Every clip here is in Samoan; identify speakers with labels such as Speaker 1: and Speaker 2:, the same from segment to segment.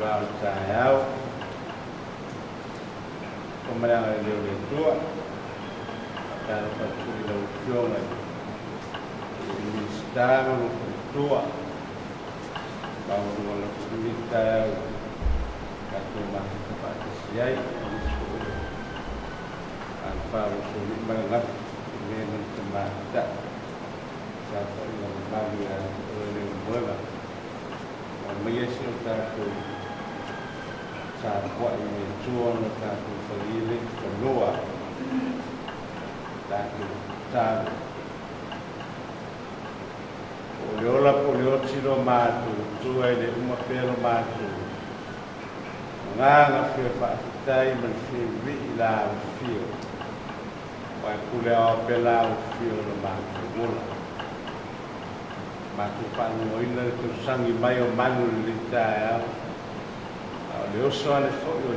Speaker 1: itulā o le taeao. Fua mai le agalelei o le Atua. Faatalofa atu foi i lau Afioga i le Minisita ma lou faletua. Maualuga lava foi lenei taeao tatou mafuta faatasi ai, aemaise foi o le alafa o Usoalii ma le Gafa i le ma le tamaitai. Saofaiga mamalu ia te oe Leulumoega. Aumaia si o tatou tapuai i le Atua ona tatou faia le fanua. Tatou tatalo. Po o le ola po o le oti lo matou Atua, e le uma pea lo matou agaga fia faafetai ma le fia vivii i la afifio, aua e pule aoao pea la afifio i lo matou ola. Matou faalogoina le tausagi mai o manu i lenei taeao, a o le oso ane foi o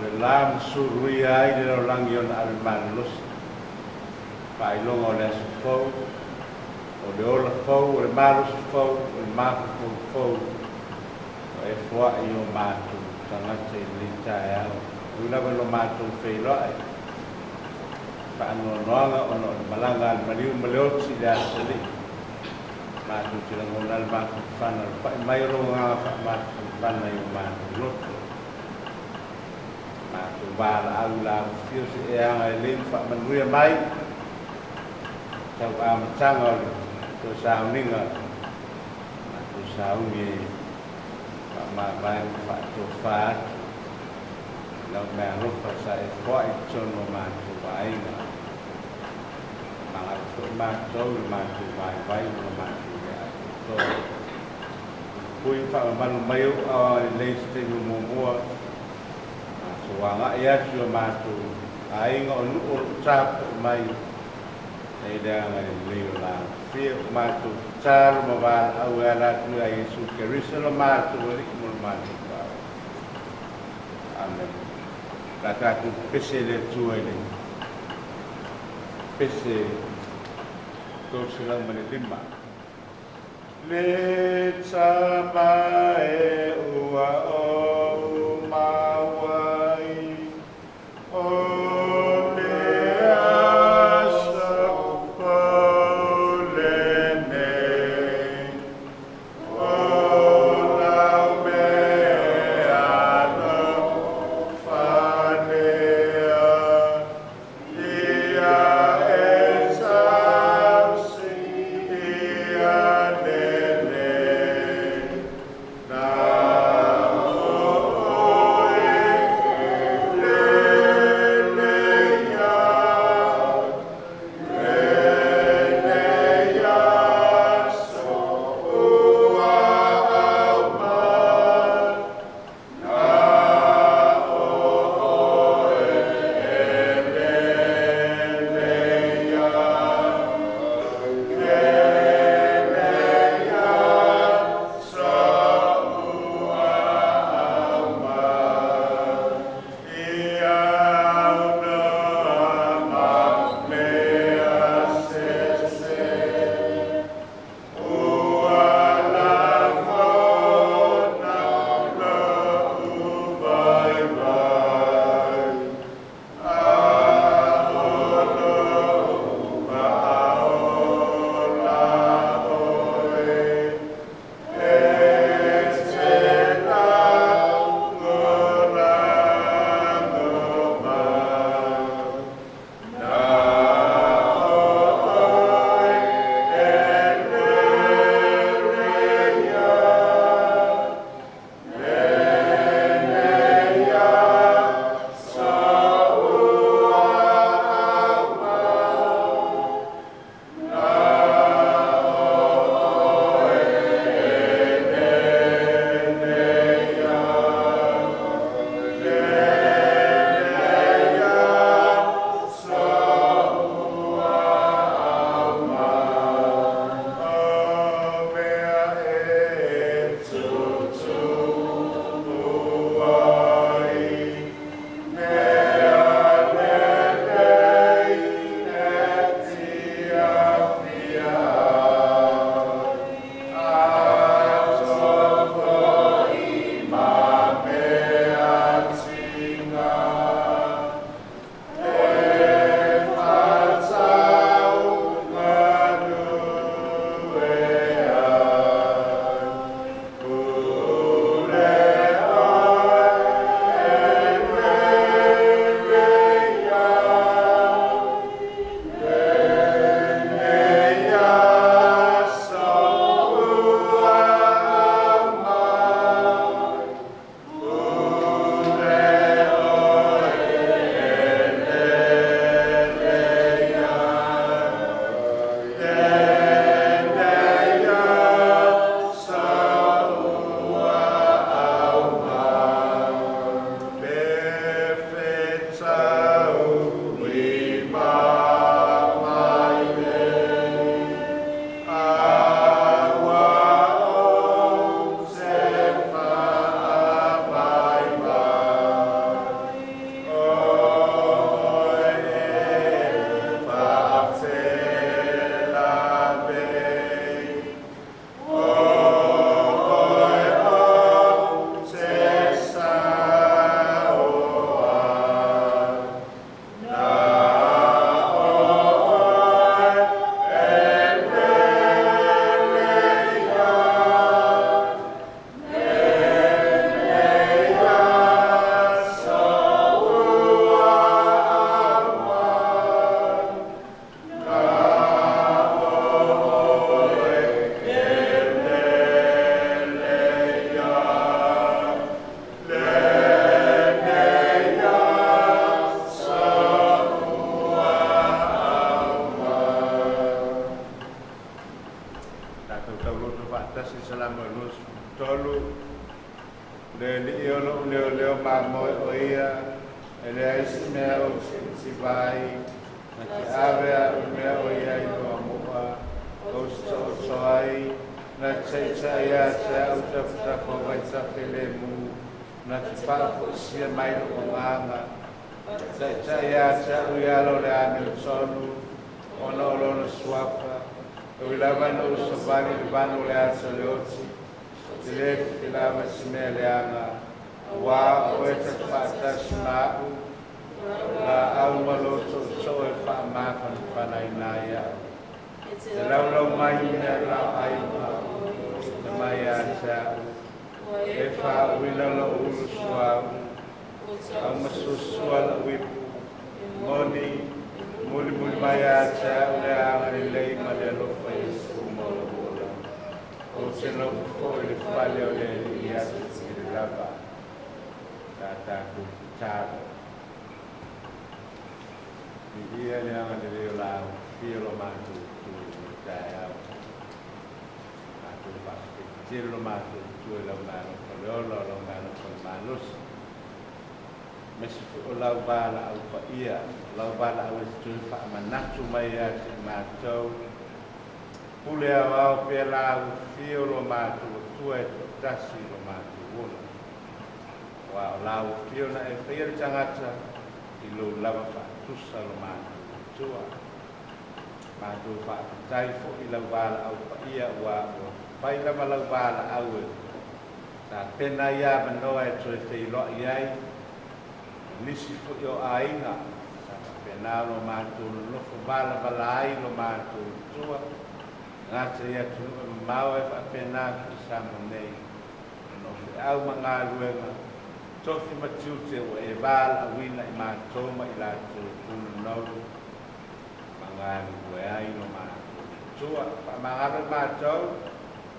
Speaker 1: le la ma suluia ai le lalolagi ona ave malolosi, faailoga o le aso fou, o le ola fou, o le malosi fou, o le mafaufau fou ua e foai i o matou tagata i lenei taeao. E ui lava i lo matou feiloai faanoanoaga ona o le malaga a le maliu ma le oti i le asolii, matou te lagona ai le mafanafana o le pai mai o lou agaga faamafanafana i o matou loto. Matou valaau i la afifio se e agalelei ma faamanuia mai tau amataga o le toe sauniga, matou sauni e faamavae ma faatofa atu i lau meaalofa sa e foai i totonu o matou aiga. Manatu foi matou i le matou vaivai ma le matou le atoatoa. Pui faamamalu mai ou aao agalelei i se taimi o muamua, matou agai atu i o matou aiga o nuu o lo o tapuai mai nei le agalelei o la afifio. O matou tatalo ma valaau e ala atu ia Iesu Keriso lo matou Alii ma lo matou Faaola. Amene. La tatou pese i le Atua i le pese 305. Le tama e ua ou maua ai o le aso fou lenei, o lau meaalofa lea, ia e tausi ia lelei, na faatasi i Salamo e 23, Le Alii o lo'u leoleo mamoe o ia, e leai se mea ou te itiiti ai, na te ave a'u i mea o i ai mamo'a, ou te taoto ai, na te taʻitaʻi ia te a'u tafatafa o vaitafe lemu, na te faafoisia mai lo'u agaga, taʻitaʻi ia te a'u i ala o le amiotonu, ona o lona suafa, e ui lava ina ou savali i le vanu o le ata o le oti, ou te lē fefe lava i se mea leaga, auā o oe ta te faatasi ma a'u, lou laau ma lou tootoo e faamafanafanaina ai a'u. E laulau mai i mea laoai ma ita mai ia te a'u, e faauuina lo'u ulu suauu, aumasuasua la'u ipu, moni, mulimuli mai ia te a'u le agalelei ma le alofa i aso uma o lou ola. Ou te nofo foi i le fale o le Alii i aso tele lava. Sa tatou tatalo. Viia le agalelei o la Afio lo matou Atua i lenei taeao. Matou faafetai tele lo matou Atua i lau meaalofa le ola, o lau meaalofa le malosi, aemaise foi o lau valaau paia, o lau valaau e toe faamanatu mai ia te i matou, pule aoao pea la Afio lo matou Atua e toatasi i lo matou ola. Aua o lau Afio na e faia le tagata i lou lava faatusa lo matou Atua. Matou faafetai foi i lau valaau paia aua ua fai lava lau valaau e tapena ai avanoa e toe feiloai ai ma nisi foi o aiga sa faapena ona matou nonofo valavala ai lo matou Atua gata i atunuu e mamao ae faapena foi i Samoa nei ona o feau ma galuega tofi ma tiute ua e valaauina i matou ma i latou punonou ma galulue ai lo matou Atua. Faamagalo i matou,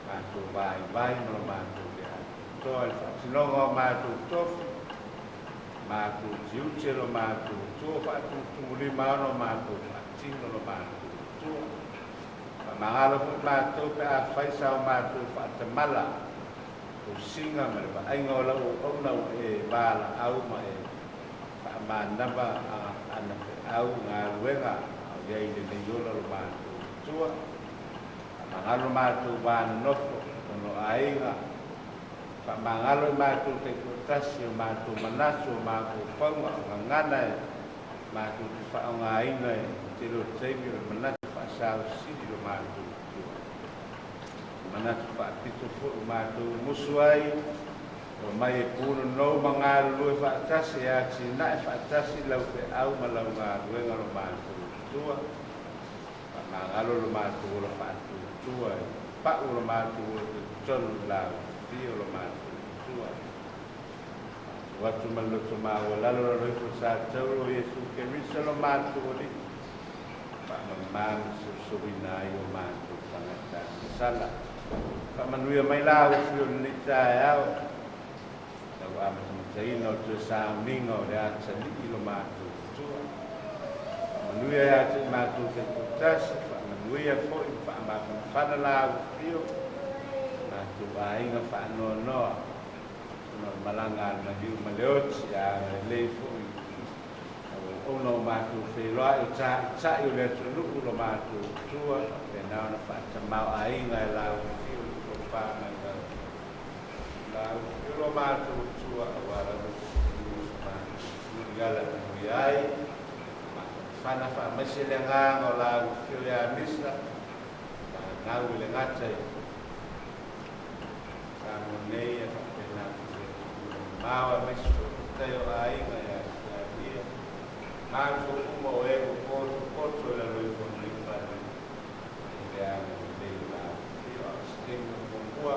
Speaker 1: matou vaivai ma lo matou le atoa i le faatinoga o matou tofi, matou tiute lo matou Atua, faatumutumulima ona o matou faatino lo matou Atua. Faamagalo foi matou pe afai sa o matou faatamala tausiga ma le vaaiga o lau auauna ua e valaau ma e faamanava ana feau galuega a o i ai lenei ola lo matou Atua. Faamagalo lo matou va nonofo ona o aiga, faamagalo i matou taitoatasi o matou manatu o mafaufauga o gagana e matou te faaaogaina i le tele o taimi o le manatu faasausili lo matou Atua. Manatu faapito foi ua matou musu ai, ua mai e punonou ma galulue faatasi e atinae faatasi lau feau ma lau galuega lo matou Atua. Faamagalo lo matou ola faatuatua i pau o lo matou ola talitonu i lau afio lo matou Atua. Matou atu ma le loto maualalo lalo ifo sa tauro o Iesu Keriso lo matou Alii, faamama ma sosoina ai o matou tagata agasala. Faamanuia mai la au afio i lenei taeao, lau amatamataina o toe sauniga o le atalii lo matou Atua. Faamanuia ia te i matou taitoatasi, faamanuia foi ma faamafanafana la au afio, matou aiga faanoanoa, ona o le malaga a le maliu ma le oti, a agalelei foi lau auauna o matou feiloai o taʻitaʻi o le atunuu lo matou Atua, faapena ona faatamaoaiga e lau afio le tofa mai lau lau afio lo matou Atua, auā lau lotofiliu o so matou Atua i ala e manuia ai, mafanafana faamaise le agaga o lau afio ia Misa fanau i le gata i Samoa nei e faapena foi le atunuu e mamao aemaise foi o tai o aiga ia Ausetalia, matou uma o e ua potopoto i lalo ifo o lenei fale i le agalelei o la afifio. A o se taimi o muamua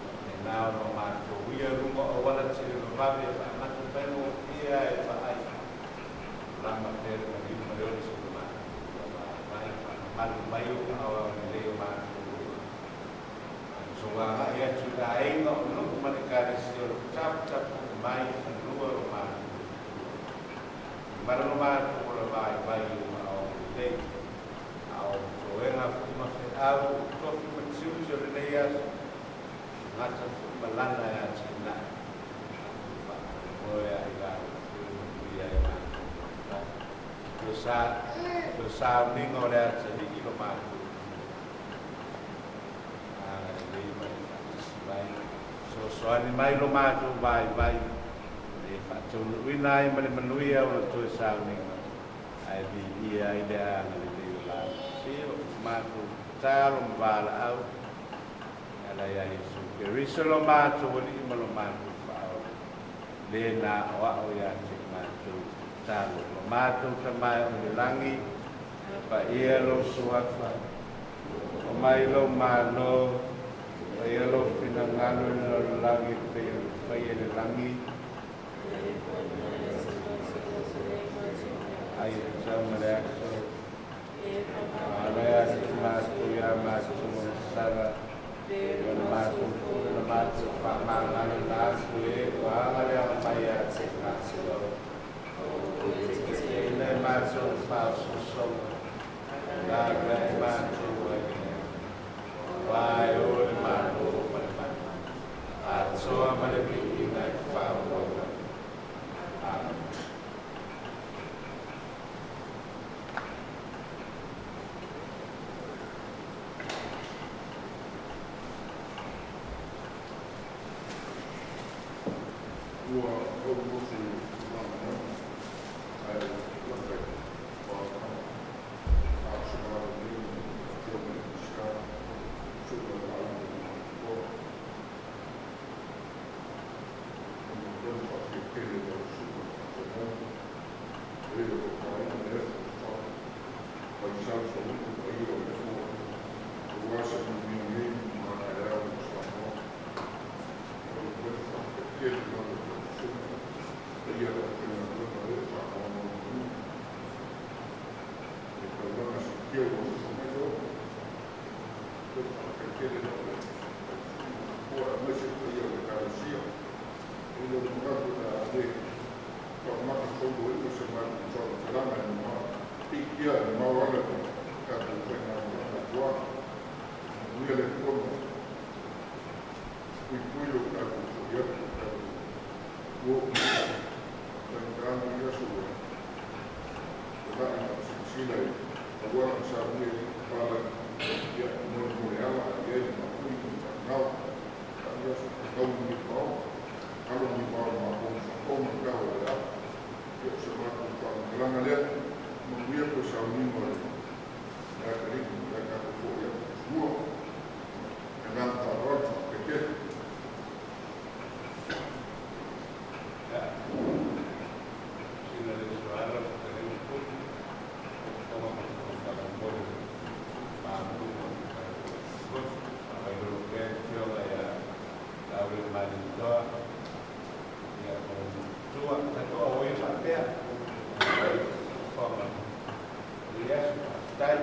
Speaker 1: faapena ona o matou ia luga o auala televavave e faamata faigofie lava i le vaai lama pea le maliu ma le oti o matou ua vaivai faamamalu mai ou aao agalelei o matou uma. Matou agai atu i aiga o nuu ma le Ekalesia o lo o taputapuai mai i fanua o lo matou Atua. Malu lo matou ola vaivai i ou aao agalelei, a o toega foi ma feau o tofi ma tiute o lenei lenei aso, gata foi malala e atinae. Faamoemoe lava i lau Afioga manuia ai matou taumafai. Toe sauniga o le atalii lo matou Atua. Agalelei ma e faatasi mai. Fesoasoani mai lo matou vaivai ina ia faataunuuina ai ma le manuia ona toe sauniga, ae viia ai le agalelei o lau Afio. Matou tatalo ma valaau e ala ia Iesu Keriso lo matou Alii ma lo matou Faaola, le na aoao ia te i matou i le tatalo. Lo matou Tama e oo i le lagi, paia lou suafa, oo mai lou Malo, faia lou finagalo i le lalolagi e pei ona faia i le lagi. Ai e tatau ma le aso, faamagalo ia te matou ia matou agasala, pei ona matou foi ona matou faamagaloina atu e ua aga le aga mai ia te matou. Taitaiina e matou i le faaosoosoga, lavea e matou ai le aga. Aua e o le Malo ma le mana, atoa ma le viiga i faaauau lava. Amene.
Speaker 2: Ua ou motu malamalama ae lata i faaotaga a o se malolei i le Afioga i le Minisita o Suesuega Faaiu o Matoa. E momoli le faafetai tele i lau Susuga i le Faafeagaiga, o e o lo o taina le afi o tatalo mai salusauina le paia o le Atua aua se manuia nei ma a taeao mo Samoa. E momoli le faafetai tele lava i lau Susuga paia o le aufaigaluega o e faanonomanu i le taulaga siitia ua nofo mai Lo'o. Le faafetai tele lava i lau Susuga Nofoa aemaise le paia o le Ekalesia. E le o manatu o le a le faamatafauluaina se matou faamatalaga e mamao peitia e mamao ala i le tatou faigamalaga i tua. Manuia le Atua ma puipui lo tatou foi atu i tatou uo faigata lenei aso ua tulai ma silasila i auala na saunia ai papalagi ia molemole ala i ai le mapui ma le taagao ia tau ni pao alo ni pao ma ko sa o ma tau o le a ia o se matou faamatalaga lea. Manuia toe sauniga o le atalii ma le tatou foi atu i tua. Le agaga faaaloalo, faafetai tele.
Speaker 1: Ya, sina le suala le fetalaiga Puli, fofoga ma le faamolemole malu o le tatou faavailolo pea le afioga ia Laaulialemalietoa, ia ma lona matua. Tatou auai faapea i fofoga o lenei aso. Faafetai.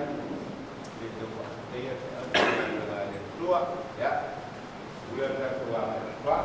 Speaker 1: E le tau faafetaia feau ma galuega a le Atua. Ya, manuia le tatou agai i tua.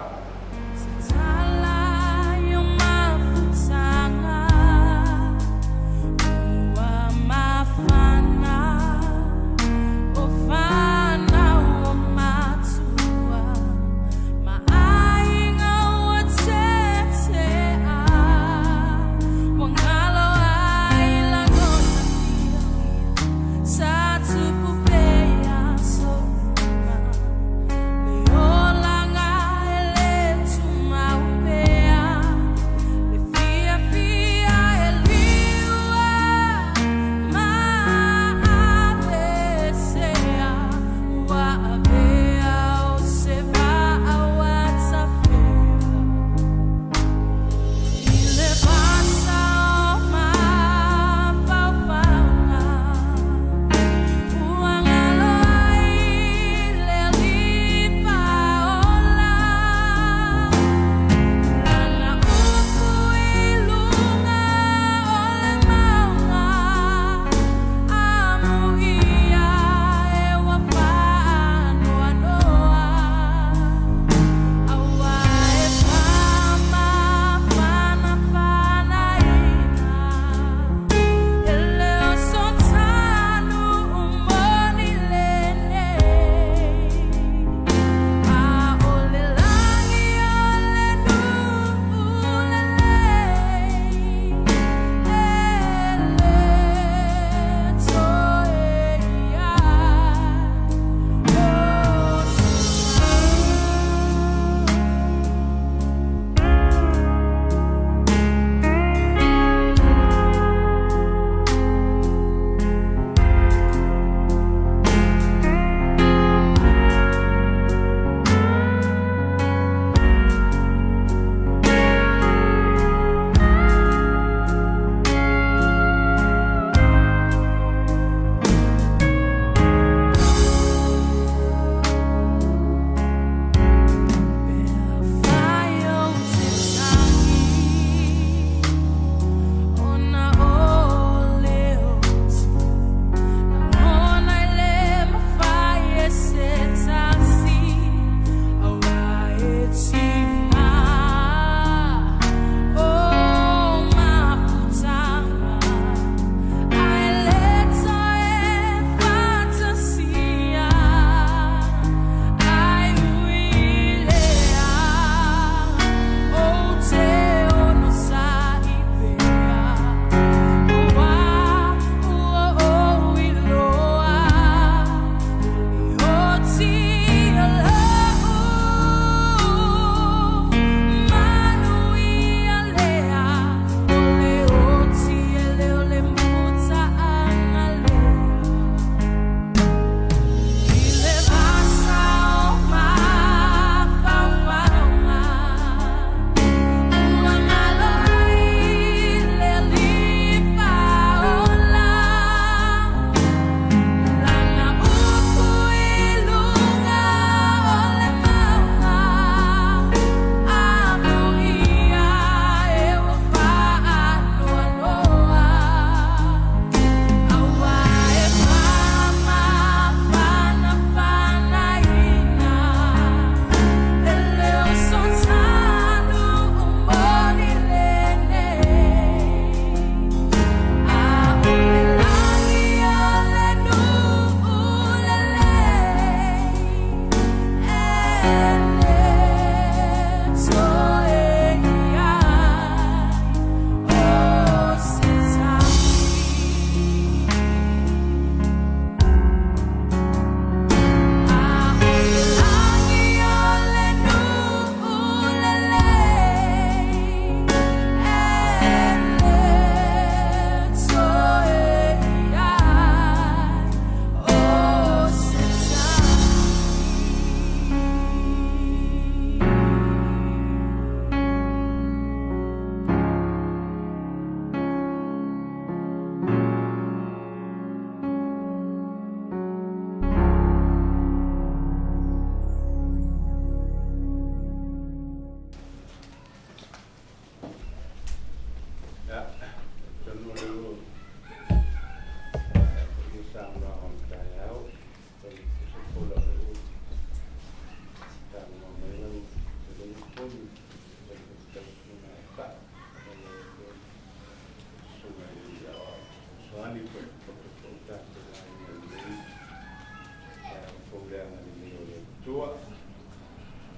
Speaker 1: Atua.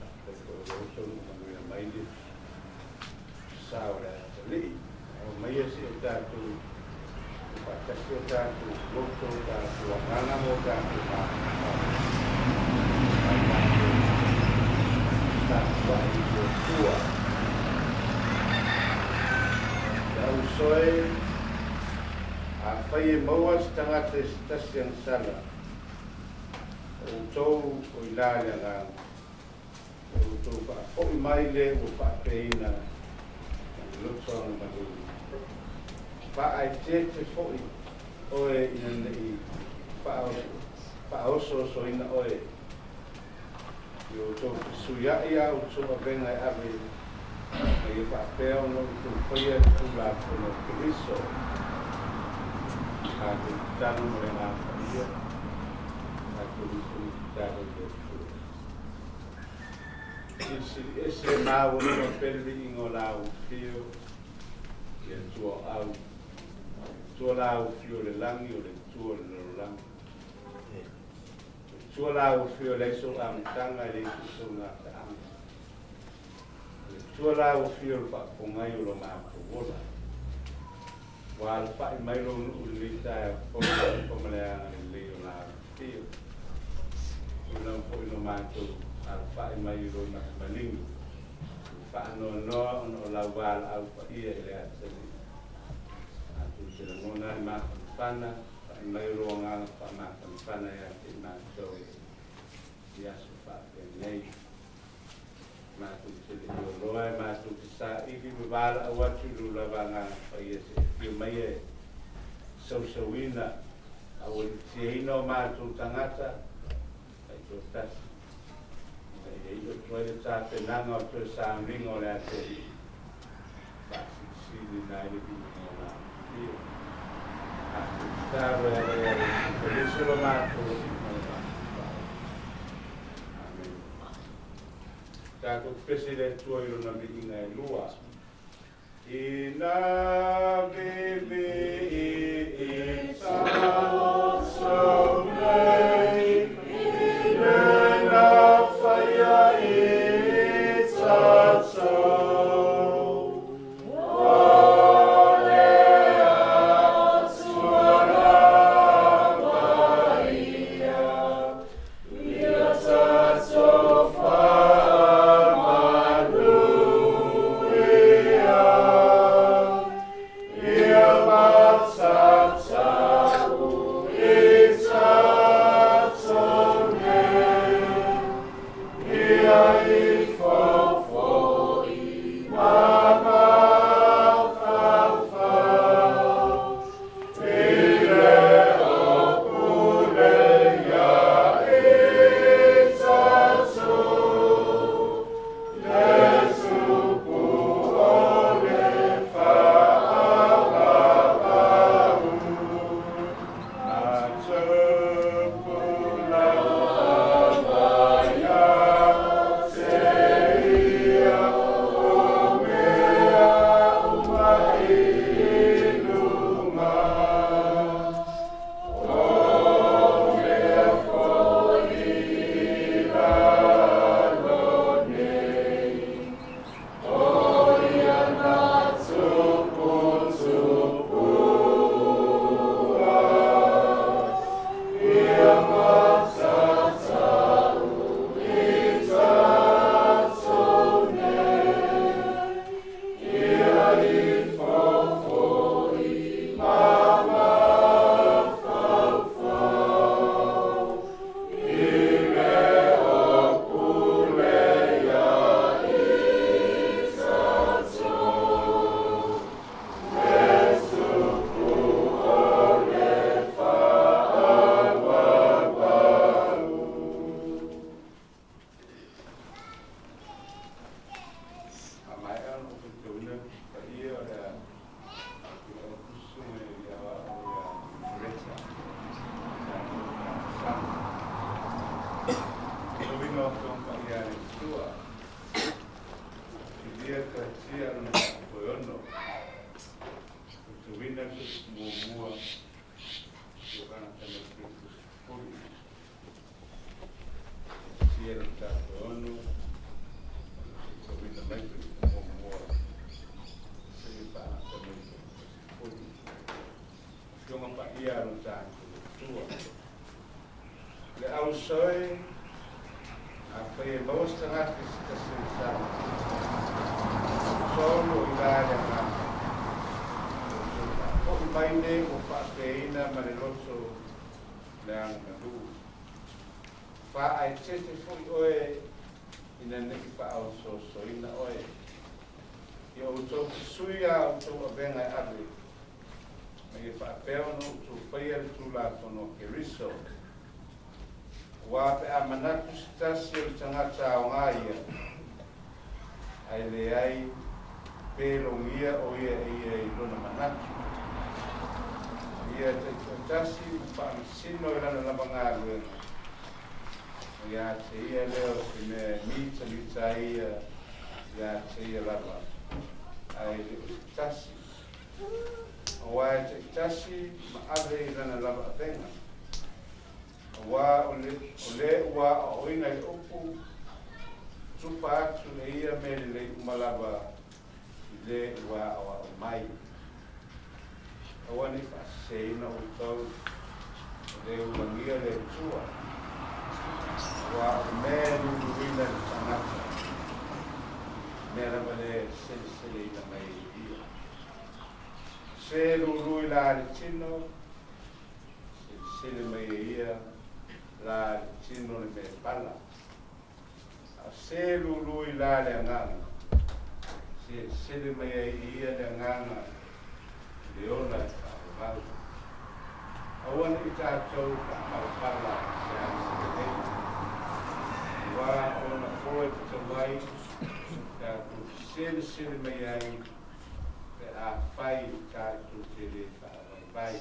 Speaker 1: Faafetai foi i le uso na manuia mai le sa o le atalii. Aumaia se i o tatou faatasi o tatou loto, o tatou agaga ma o tatou mafaufau ma tatou tapuai i le Atua. Le uso e, afai e maua se tagata i se tasi agasala, o outou o i la le agaga, o outou faafoi mai le ua faapeina ma le loto agamalu. Faaeteete foi oe ina nei faaosoosoina oe. I outou fesuiai a outou avega e ave, ma ia faapea ona outou faia le Tulafono o Keriso. Tatou tatalo ma le Agaga Paia, tatou lifuli tatalo i le Atua. Silisili ese e maualuga pea le viiga o la afio, le Atua o au, Atua la afio o le lagi, o le Atua o le lalolagi. Le Atua la afio e leai sou amataga, e leai foi sou gataaga. Le Atua la afio o le faafofogai o lo matou ola. Ua alafai mai lou nuu i lenei taeao fou i le alofa ma le agalelei o la afio. Tulaga foi lo matou alafai mai i lou matamaligi. E faanoanoa ona o lau valaau paia i le atalii. Matou te lagona le mafanafana, fa'i mai o lou agaga faamafanafana ia te i matou i aso faafenei. Matou te le i oloa e matou te saili ma valaau atu i lou lava agaga paia se afio mai e sausauina aualitiaina o matou tagata taitoatasi, ina ia iu atu ai le tapenaga o toe sauniga o le atalii faasilisili ai le viiga o la afio. Matou tatalo e ala ia Iesu Keriso lo matou Alii ma lo matou Faaola. Amene. Tatou pese i le Atua i lona viiga e lua. Ina viivii i nei, i le na faia i tatou. O le Atua lava ia, ia tatou faamanuia, ia matatau i Paia le Tafono, tauina mai foi le muamua seia faaata mai foi se Afioga Paia a lo tatou Atua. Le ausoe, afai e maua se tagata i se tasi o sama, solo i la le agaga, outou faafoi mai le ua faapeina ma le loto le agamalu. Faaeteete foi oe ina ne i faaosoosoina oe. Ia outou susui a outou avega e ave, ma ia faapea ona outou faia le Tulafono a Keriso. Aua pe a manatu se tasi o le tagata aoga ia, ae leai pe logia o ia e ia i lona manatu. Ia taitoatasi ma faamasino i lana lava galuega, ma ia te ia lea o se mea e mitamita ai ia ia te ia lava, ae le o se tasi. Aua e taitasi ma ave i lana lava avega. Aua o le, o le ua aoaoina i le upu, tupa atu e ia mea lelei uma lava i le ua aoao mai. Aua ne i faaseseina outou, e le ulagia le Atua. Aua o le mea e luluina i le tagata, o le mea lava lea e seleseleina mai ai e ia. Se lulu i la le tino, selesele mai e ia la le tino le mea pala. A o se lulu i la le agaga, selesele mai ai e ia le agaga i le ola e faavavau. Aua ne i tatou faapalapala i se aso lelei, aua o lona foe e tatau ai tatou selesele mai ai pe afai tatou te le faavaivai.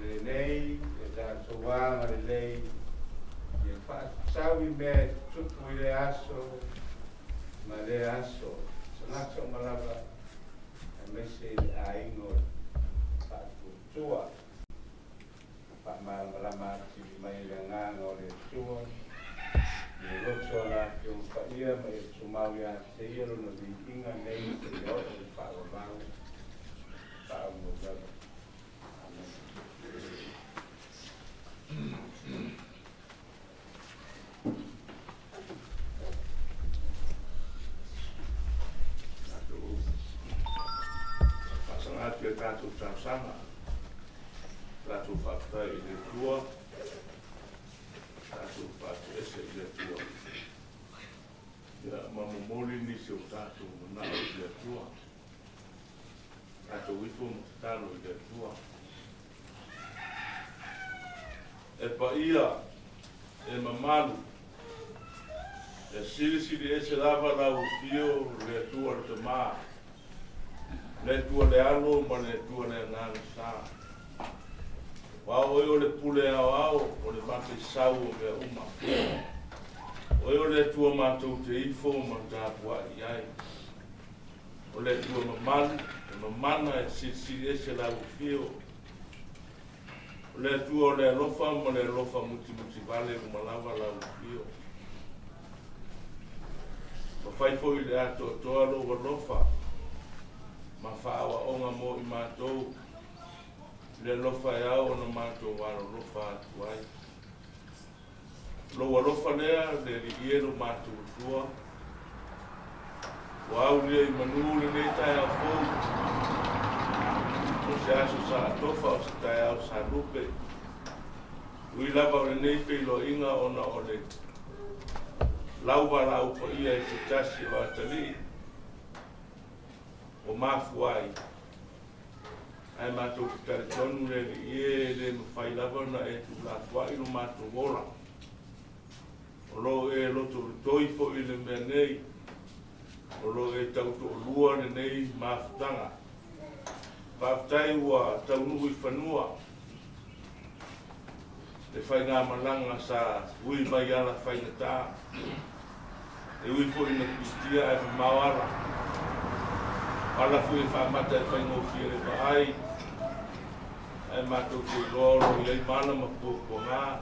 Speaker 1: Lenei e tatou agalelei ia faatatau i mea e tutupu i lea aso ma lea aso, tagata uma lava aemaise i le aiga o le faatuatua. Faamalamalama atili mai e le Agaga o le Atua i le loto a la Afioga Paia ma ia tumau ia te ia lona viiga nei seia oo i le faavavau faaauau lava. Amene.
Speaker 2: Tatou faasaga atu i a tatou talosaga, tatou faafetai i le Atua, tatou faatoese i le Atua, ia ma momoli nisi o tatou manao i le Atua. Tatou ifo ma tatalo i le Atua. E paia, e mamalu, e silisili ese lava lau afio le Atua le Tama, le Atua le Alo ma le Atua le Agaga Sa. Aua o oe o le pule aoao o le mataisau o mea uma. Oe o le Atua matou te ifo ma tapuai i ai. O le Atua mamalu, e mamana e silisili ese lau afio. O le Atua o le alofa ma le alofa mutimutivale uma lava lau afio. Ma fai foi i le atoatoa lou alofa ma faaaoaoga mo i matou, i le alofa e ao ona matou alolofa atu ai. Lou alofa lea, le Alii e lo matou Atua, ua aulia i manu lenei taeao fou, o se aso sa atofa o se taeao sa lupe. Ui lava o lenei feiloaiga ona o le lauvalaau paia i se tasi o atalii ua mafua ai, ae matou te talitonu le Alii e, e le mafai lava ona e tuulafoai lo matou ola. O lo o e lotolotoi foi i le mea nei, o lo o e tautoalua lenei mafutaga. Faafetai ua taunuu i fanua le faigamalaga sa ui mai ala faigata, e ui foi ina piitia ae mamao ala. O ala foi e faamata e faigofie le vaai, ae matou te iloa o lo o i ai mala ma puapuaga.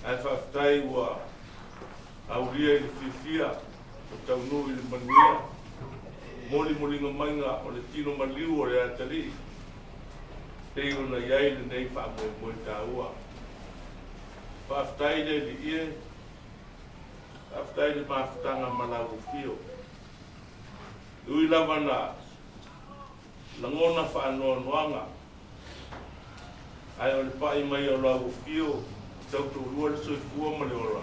Speaker 1: Ae faafetai ua aulia i le fiafia ua taunuu i le manuia molimoliga maiga o le tino maliu o le atalii pei ona i ai lenei faamoemoe taua. Faafetai le Alii e, faafetai le mafutaga ma lau afio. E ui lava na lagona faanoanoaga, ae o le pai mai o lau afio e tautoalua le soifua ma le ola,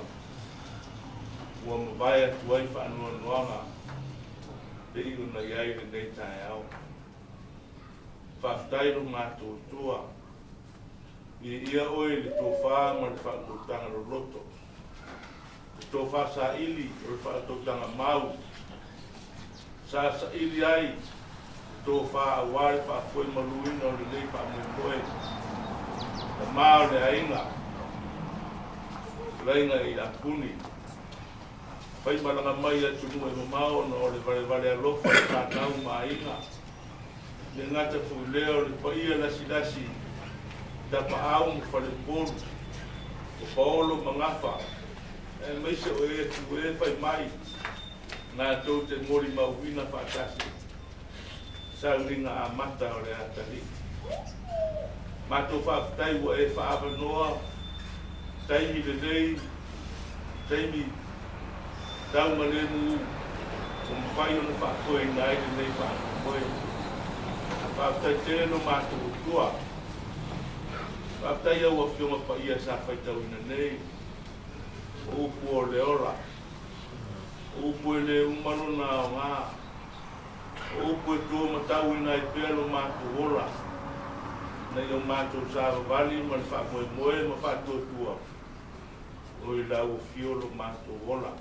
Speaker 1: ua mavae atu ai faanoanoaga pei ona i ai lenei taeao. Faafetai lo matou Atua, viia oe i le tofa ma le faautautaga loloto, le tofa saili o le faautautaga mau, sa saili ai le tofa aua le faafoemaluina o lenei faamoemoe, tama o le aiga, fetalaiga i Apuni, faimalaga mai i atunuu e mamao ona o le valevale alofa i fanau ma aiga, le gata foi lea o le paia lasilasi Tapaau ma Faleupolu, o Paolo ma Gafa, aemaise o e tu e fai mai latou te molimauina faatasi sauniga amata o le atalii. Matou faafetai ua e faaavanoa taimi lelei, taimi taugalemu ua mafai ona faafoeina ai lenei faamoemoe. Faafetai tele lo matou Atua. Faafetai au Afioga Paia sa faitauina nei o upu o le ola, o upu e le uma lona aoga, o upu e tuamatauina ai pea lo matou ola, ina ia o matou savavali ma le faamoemoe ma faatuatua o i lau afio lo matou ola.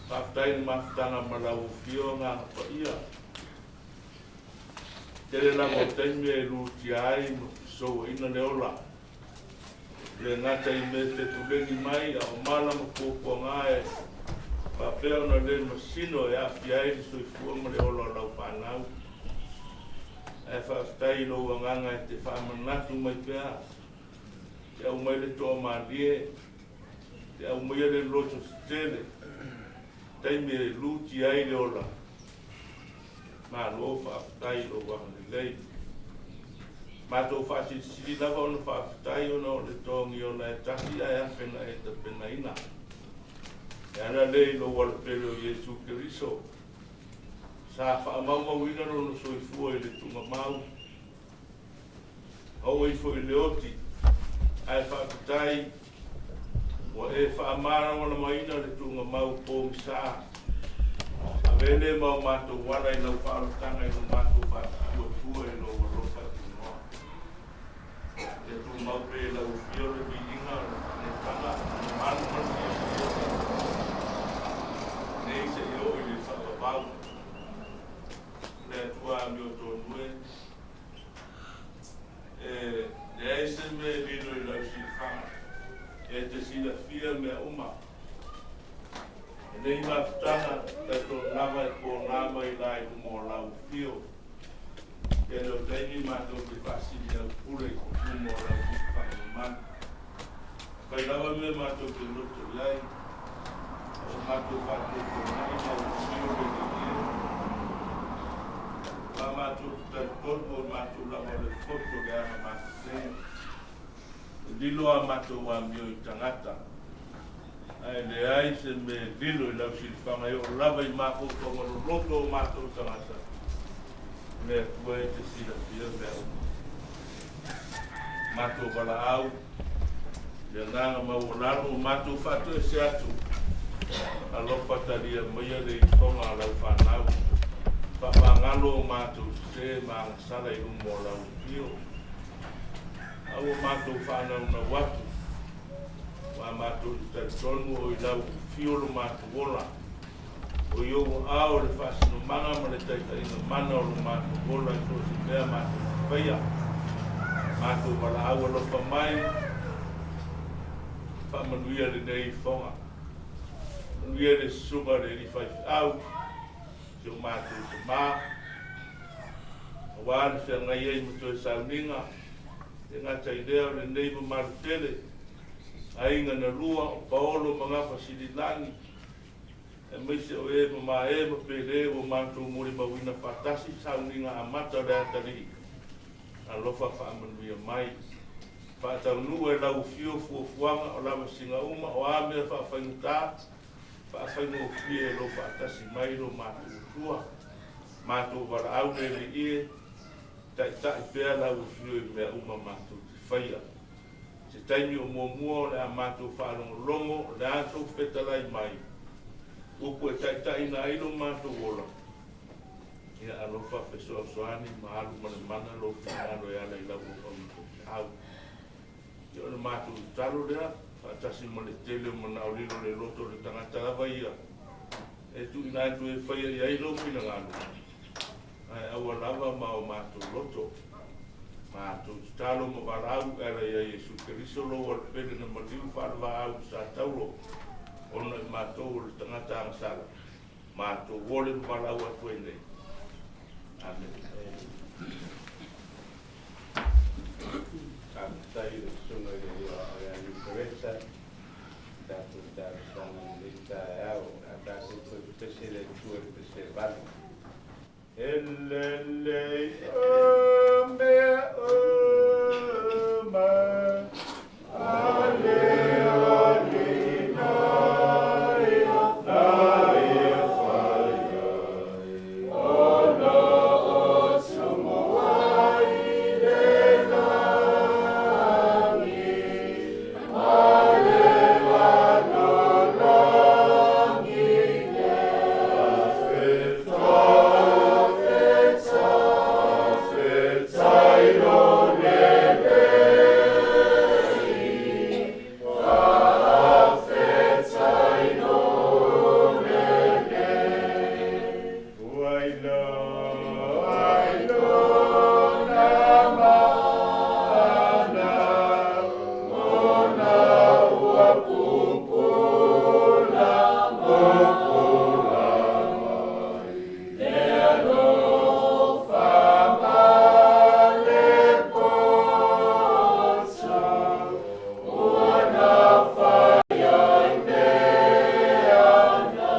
Speaker 1: Faafetai i le mafutaga ma lau afio Agaga Paia. Tele lava o taimi e lutia ai ma fesouaina le ola. Le gata i mea fetuleni mai a o mala ma puapuaga e faapea ona le masino e aafia ai le soifua ma le ola o lau fanau. Ae faafetai i lou agaga e te faamanatu mai pea, te aumai le toamalie, te aumaia le loto tetele, taimi e lutia ai le ola. Malo faafetai i lou agalelei. Matou faasilisili lava ona faafetai ona o le togi ola e tasi ae afe na e tapenaina. E ala lea i lou alapele o Iesu Keriso, sa faamaumauina lona soifua i le tuugamau, oo ifo i le oti, ae faafetai ua e faamalamalamaina le tuugamau pogisa. Ave le ma o matou ala i lau faaolataga i lo matou faatuatua i lou alofa tunoa. Ia tumau pea i lau afio le viiga o le faanetaga, le mamalu ma le fiafia nei seia oo i le faavavau. Le Atua amiotonu e, e leai se mea e lilo i lau silafaga, e te silafia mea uma. Lenei mafutaga, talitonu lava e pona mai la i luma o lau afio. Tele o taimi matou te faasili au pule i luma o lau silafaga mamalu. Fai lava mea matou te loto i ai, o matou faatuatuanai lau afio le Alii e. Ua matou talitonu o matou lava o le poto le aga masese. E lilo a matou amio i tagata, ae leai se mea e lilo i lau silafaga e oo lava i mafaufauga loloto o matou tagata, le Atua e te silafia mea uma. Matou valaau, le agaga maualalo o matou faatoese atu, alofa talia maia le ifoga a lau fanau, faamagalo o matou sese ma agasala i luma o lau afio. A ua matou faanaunau atu, ua matou talitonu o i lau afio lo matou ola, o i ou aao le faasinomaga ma le taitaiga mana o lo matou ola i so o se mea matou te faia. Matou valaau alofa mai, faamanuia lenei ifoga. Manuia le susuga le alii faifeau, si o matou tama, aua le feagai ai ma toe sauniga, le gata i lea o lenei mamalu tele.
Speaker 3: Aiga na lua o Paolo ma Gafasililagi, aemaise o e mamae ma pele ua matou molimauina faatasi i sauniga amata o le atalii, alofa faamanuia mai. Faataunuu e lau afio fuafuaga o lavasiga uma o a mea faafaigata, faafaigofie e lou faatasi mai lo matou Atua. Matou valaau le Alii e, taitai pea lau afio i mea uma matou te faia. Se taimi o muamua o le a matou faalogologo o le a sou fetalai mai, upu e taitaiina ai lo matou ola, ia alofa fesoasoani ma alu ma le mana lou finagalo e ala i lau auauna faifeau. Ia o le matou tatalo lea, faatasi ma le tele o manao lilo le loto o le tagata lava ia, e tuuina atu e faia i ai lou finagalo, ae aua lava ma o matou loto. Matou tatalo ma valaau e ala ia Iesu Keriso lou alepele na maliu faalevaaau i Satauro, ona i matou o le tagata agasala, matou ole ma valaau atu ai nei. Amene.
Speaker 1: Faafetai i le susuga i le ia Niukareta, tatou talosaga i lenei taeao. O le a tatou toe pepese le Atua i le pese e 8. E lelei o mea uma, a le Alii na ia faia, o lo o tumua i le lagi, ma le lalolagi. Faafetai lo lelei, faafetai lo lelei. Ua iloa i lona mana, ona ua pupula, pupula mai. Le alofa ma le poto, ua nafa ai mea na.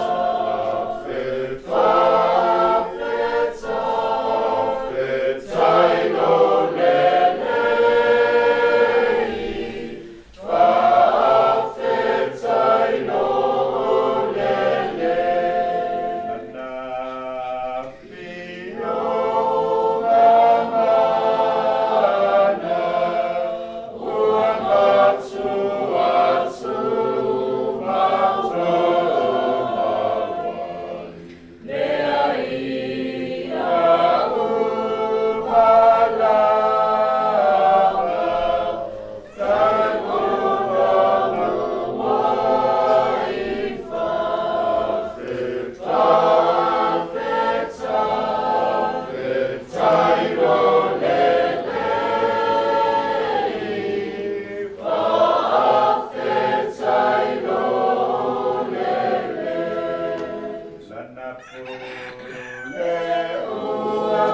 Speaker 1: Faafetai lo lelei, faafetai lo lelei. Lana afioga mana, ua matuatu matou maua ai. Mea ia uma lava, tatou ai. Faafetai lo lelei, faafetai lo lelei. Lana pule ua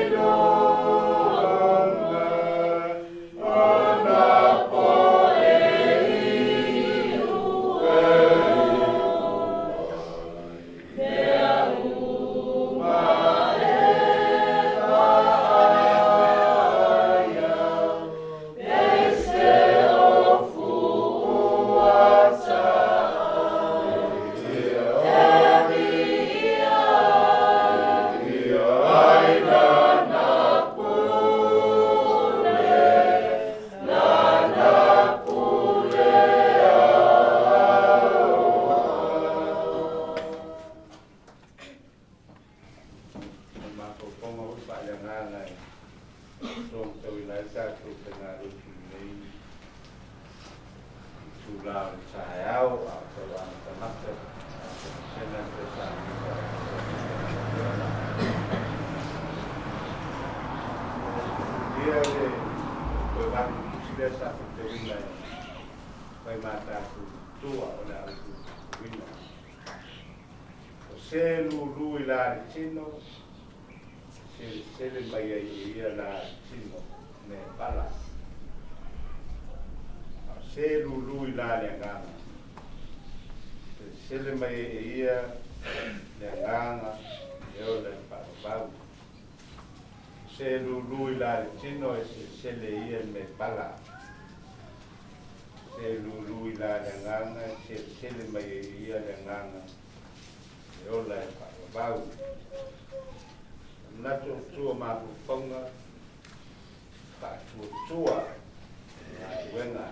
Speaker 1: iloga, ona po'e iu e ai. Mea uma e vaaia, e se o fu'uataai. E viia ai lana pule, lana pule aoao. O mafaufauga foi faaleagaga e sogatauina ai le tatou faigalutu i lenei itulā o le taeao, a o tau amatamata sena le toe sauniga ia le toe valu tusi lea sa faitauina e fai ma tatou tua o le autuina. O se lulu i la le tino, selesele mai ai e ia la le tino me pala. Se lulu i la le agaga. Selesele mai ai e ia le agaga e ola e faavavau. Se lulu i la le tino e selesele e ia le mea pala. Se lulu i la le agaga e selesele mai ai e ia le agaga e ola e faavavau. Manatu o tua mafaufauga faatuatua galuega.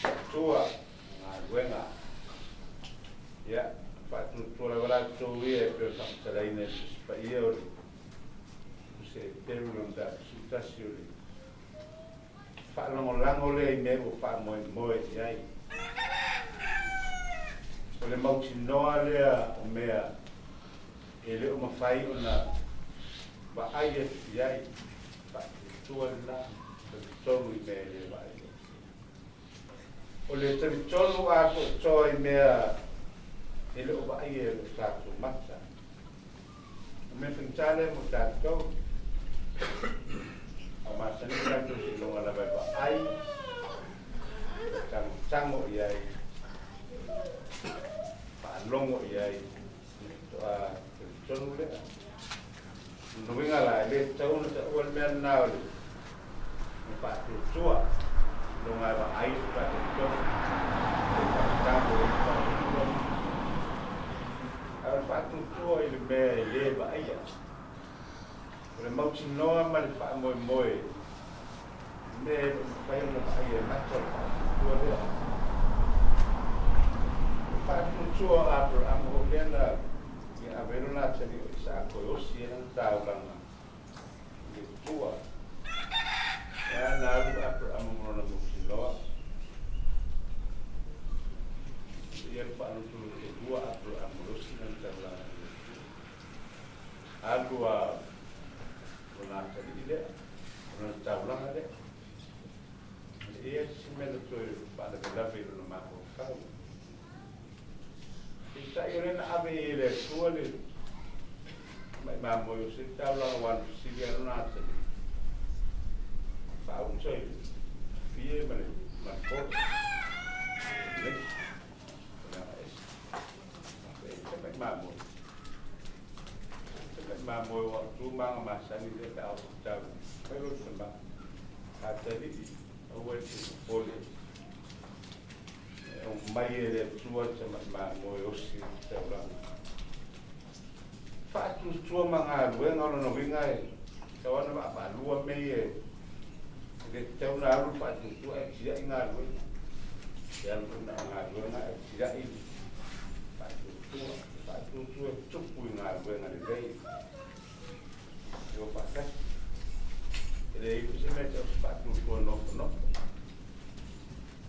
Speaker 1: Faatuatua galuega. Ia, faatuatua lava latou ia e pei ona faamatalaina e le Tusi Paia o le Tusi a Eperu lona mataupu 11 o le faalagolago lea i mea ua faamoemoe i ai. O le mautinoa lea o mea e le o mafai ona vaai atu i ai, faatuatua lena, talitonu i mea e le vaaia. O le talitonu atoatoa i mea e le o vaaia e lo tatou mata. O mea faigata lea mo tatou. A masani tatou seiloga lava e vaai, tagotago i ai, faalogo i ai, faatoa talitonu lea. O lona uiga la, e le tatau ona taua le mea lena o le faatuatua, seiloga e vaai faatoa talitonu, pe tagotago i ai faatoa talitonu. A o le faatuatua i le mea e le vaaia, o le mautinoa ma le faamoemoe i mea e le o mafai ona vaaia e mata o le faatuatua lea. O le faatuatua o Aperamo o lea na ia ave ai lona atalii o Isaako e osi ai lana taulaga i le Atua. Ia na alu Aperamo ma lona mautinoa. Ia le faalotulotolua Aperamo e osi lana taulaga i le Atua. Alu a lona atalii lea, o lona taulaga lea. E i ai se mea na toe faalavelave i lona mafaufau. Peitai o lea na ave i ai e le Atua le tamai mamoe o se taulaga aua na fesili lava lona atalii, faauta i le fie ma le polo, le leisi, o le agaese. E tamai mamoe. Tamai mamoe ua tu maga masani lea pe a o tau. Fai lo tama. Atalii, aua e te popole. E aumai e le Atua tamai mamoe osi i le taulaga. Faatuatua ma galuega o lona uiga e tatau lava ona vaavaalua mea ia e le tatau ona alu le faatuatua ae tiai galuega. E alu foi na o galuega ae tiai le faatuatua. Faatuatua e tupu i galuega lelei. E o faatasi. E leai foi se mea e tau o se faatuatua nofonofo.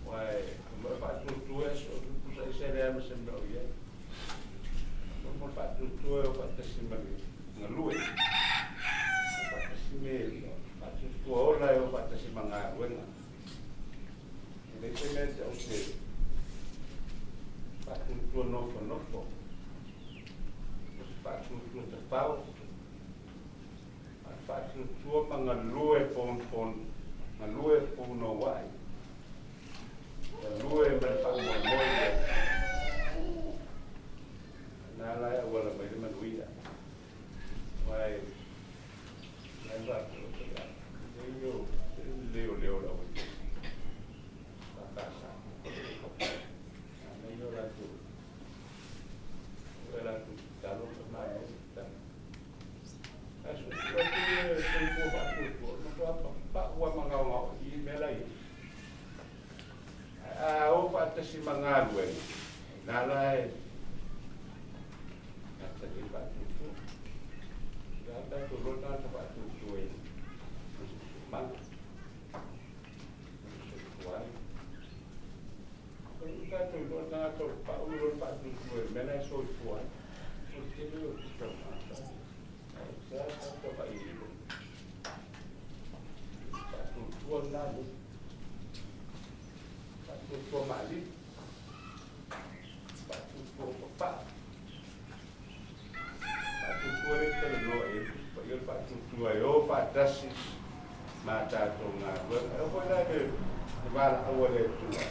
Speaker 1: Aua e uma e faatuatua e so o tupu sa ese lea ma se mea o i ai. Mo le faatuatua e o faatasi ma le galue. O faatasi me faatuatua ola e o faatasi ma galuega. E leai se mea e tau o se faatuatua nofonofo. O se faatuatua tafao. A o le faatuatua ma galue galue punouai. Galue ma le faamoemoe i le Atua. Na la e auala mai le manuia. Aua e la e faapea o se lei o lei o leo lau e faatasa. Na ia o latou o latou tatalo ma malo tatalo. Ae suesue atu le soifua faatuatua, o le matua papau lava ma gaogaoa i i mea la i ai. Ae a o faatasi ma galuega, o ina la e gata ai le faatuatua. O le a tatou iloa le tagata faatuatua i le siosiomaga, i le soifua ai. O le tatou iloa le tagata o pau i lona faatuatua i le mea la e soifua ai. O le tele o tupe a le tagata, ae se a tagata vaai i le faatuatua lena lea. Faatuatua maalili, faatuatua papaa, faatuatua lea e talanoa i ai le Tusi Paia, o le faatuatua e o faatasi ma tatou galuega. E oo foi la i le Le valaau a le Atua.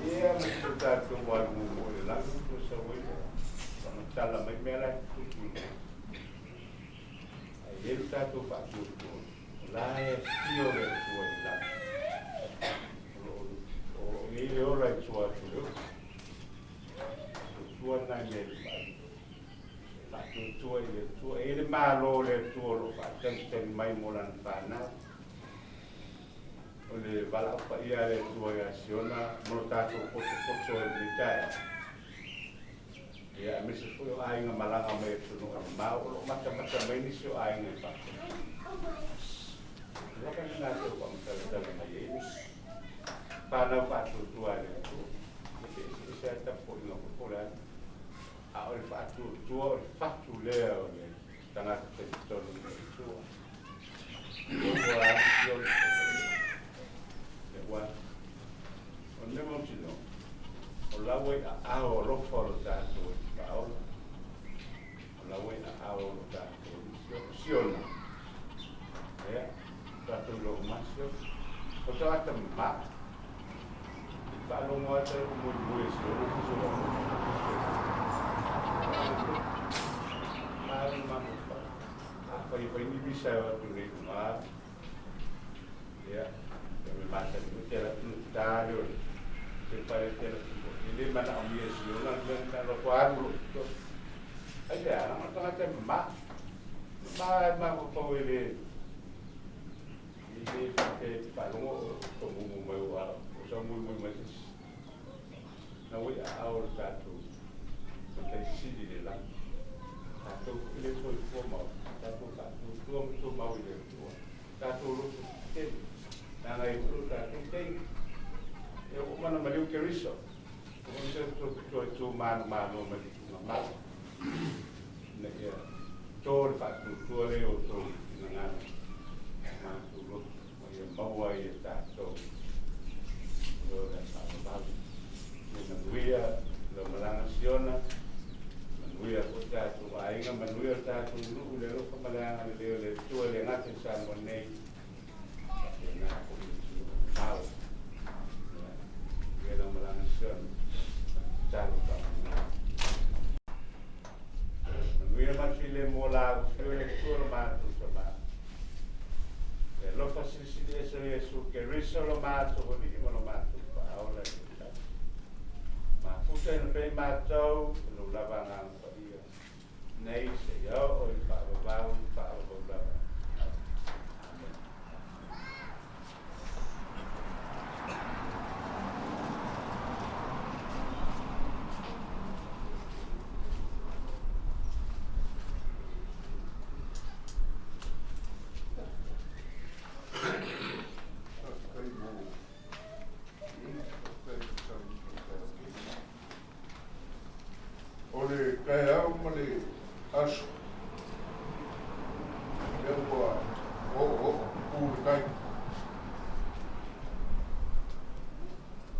Speaker 1: Ia ma si o tatou alu muamua i le lagi, toe sau ai lea, faamatala mai mea la e tutupu i ina. Ae i ai lo tatou faatuatua, o la e afio le Atua i le lagi. O lo o i ai le ola i tua atu o le upu. Tuatua lena i mea e le faailoa. Faatuatua i le Atua. E i ai le Malo o le Atua o lo o faatalitali mai mo lana fanau. O le valaau paia a le Atua ia Siona mo lo tatou potopoto ai i lenei taeao. Ia, aemaise foi o aiga malaga mai atunuu e mamao, o lo o matamata mai nisi o aiga i fafo. Ua lava lena e tau faamatalatala mai ai le fanau faatuatua a le Atua. E eseese lava le tapuaiga foi po o le a. A o le faatuatua o le fatu lea o le tagata talitonu i le Atua. Ua afifio le le ua o le mea mautinoa, o la ua i aao alofa o lo tatou Alii Faaola, o la ua i aao o lo tatou Alii Siona. Siona, ia, tatou iloa uma lava Siona. O tagata mama, i faalogo atu ai o muimui e Siona se sologa. Malu mafaufau. Afai e fai ni visa e o atu nei i luga, ia, e me masani foi te alu atu ona ta lea o le pepa lea te alu atu foi. E le manaomia e Siona le mea lena, alu atu alu loa i totonu. Aisea, leaga o le tagata e mama. Mama e mafaufau e le, e le faapea e te faalogo o tomumu mai ua o sau muimui mai se isi. Na ua i aao o le tatou Matai Sili i le lagi. Tatou foi le soifua ma ola, tatou faatuatua ma tumau i le Atua. Tatou loto tetele, leaga e foi lo tatou taimi. E ua uma ona maliu Keriso, ua uma ona toe tu manumanu mai le tuugamau, ina ia to le faatuatua lea i outou finagalo ma matou loto, ma ia maua ai e tatou le ola e faavavau. Ia manuia lau malaga Siona, manuia foi tatou aiga, manuia lo tatou nuu i le alofa ma le agalelei o le Atua e le gata i Samoa nei, faapena foi i atunuu mamao. Ia manuia lau malaga Siona, tatalo faamagalo. Manuia ma le filemu o la ua fio le Atua lo matou Tama. Le alofa silisili ese o Iesu Keriso lo matou Alii ma lo matou Faaola i le lagi. Mafuta ina pea i matou e lou lava Agaga Paia nei seia oo i le faavavau faavavau lava. Amene.
Speaker 2: Faafetai mo faafetai mo sauniga o taeao nei. O le taeao ma le aso, lea ua oooo pupū le tai.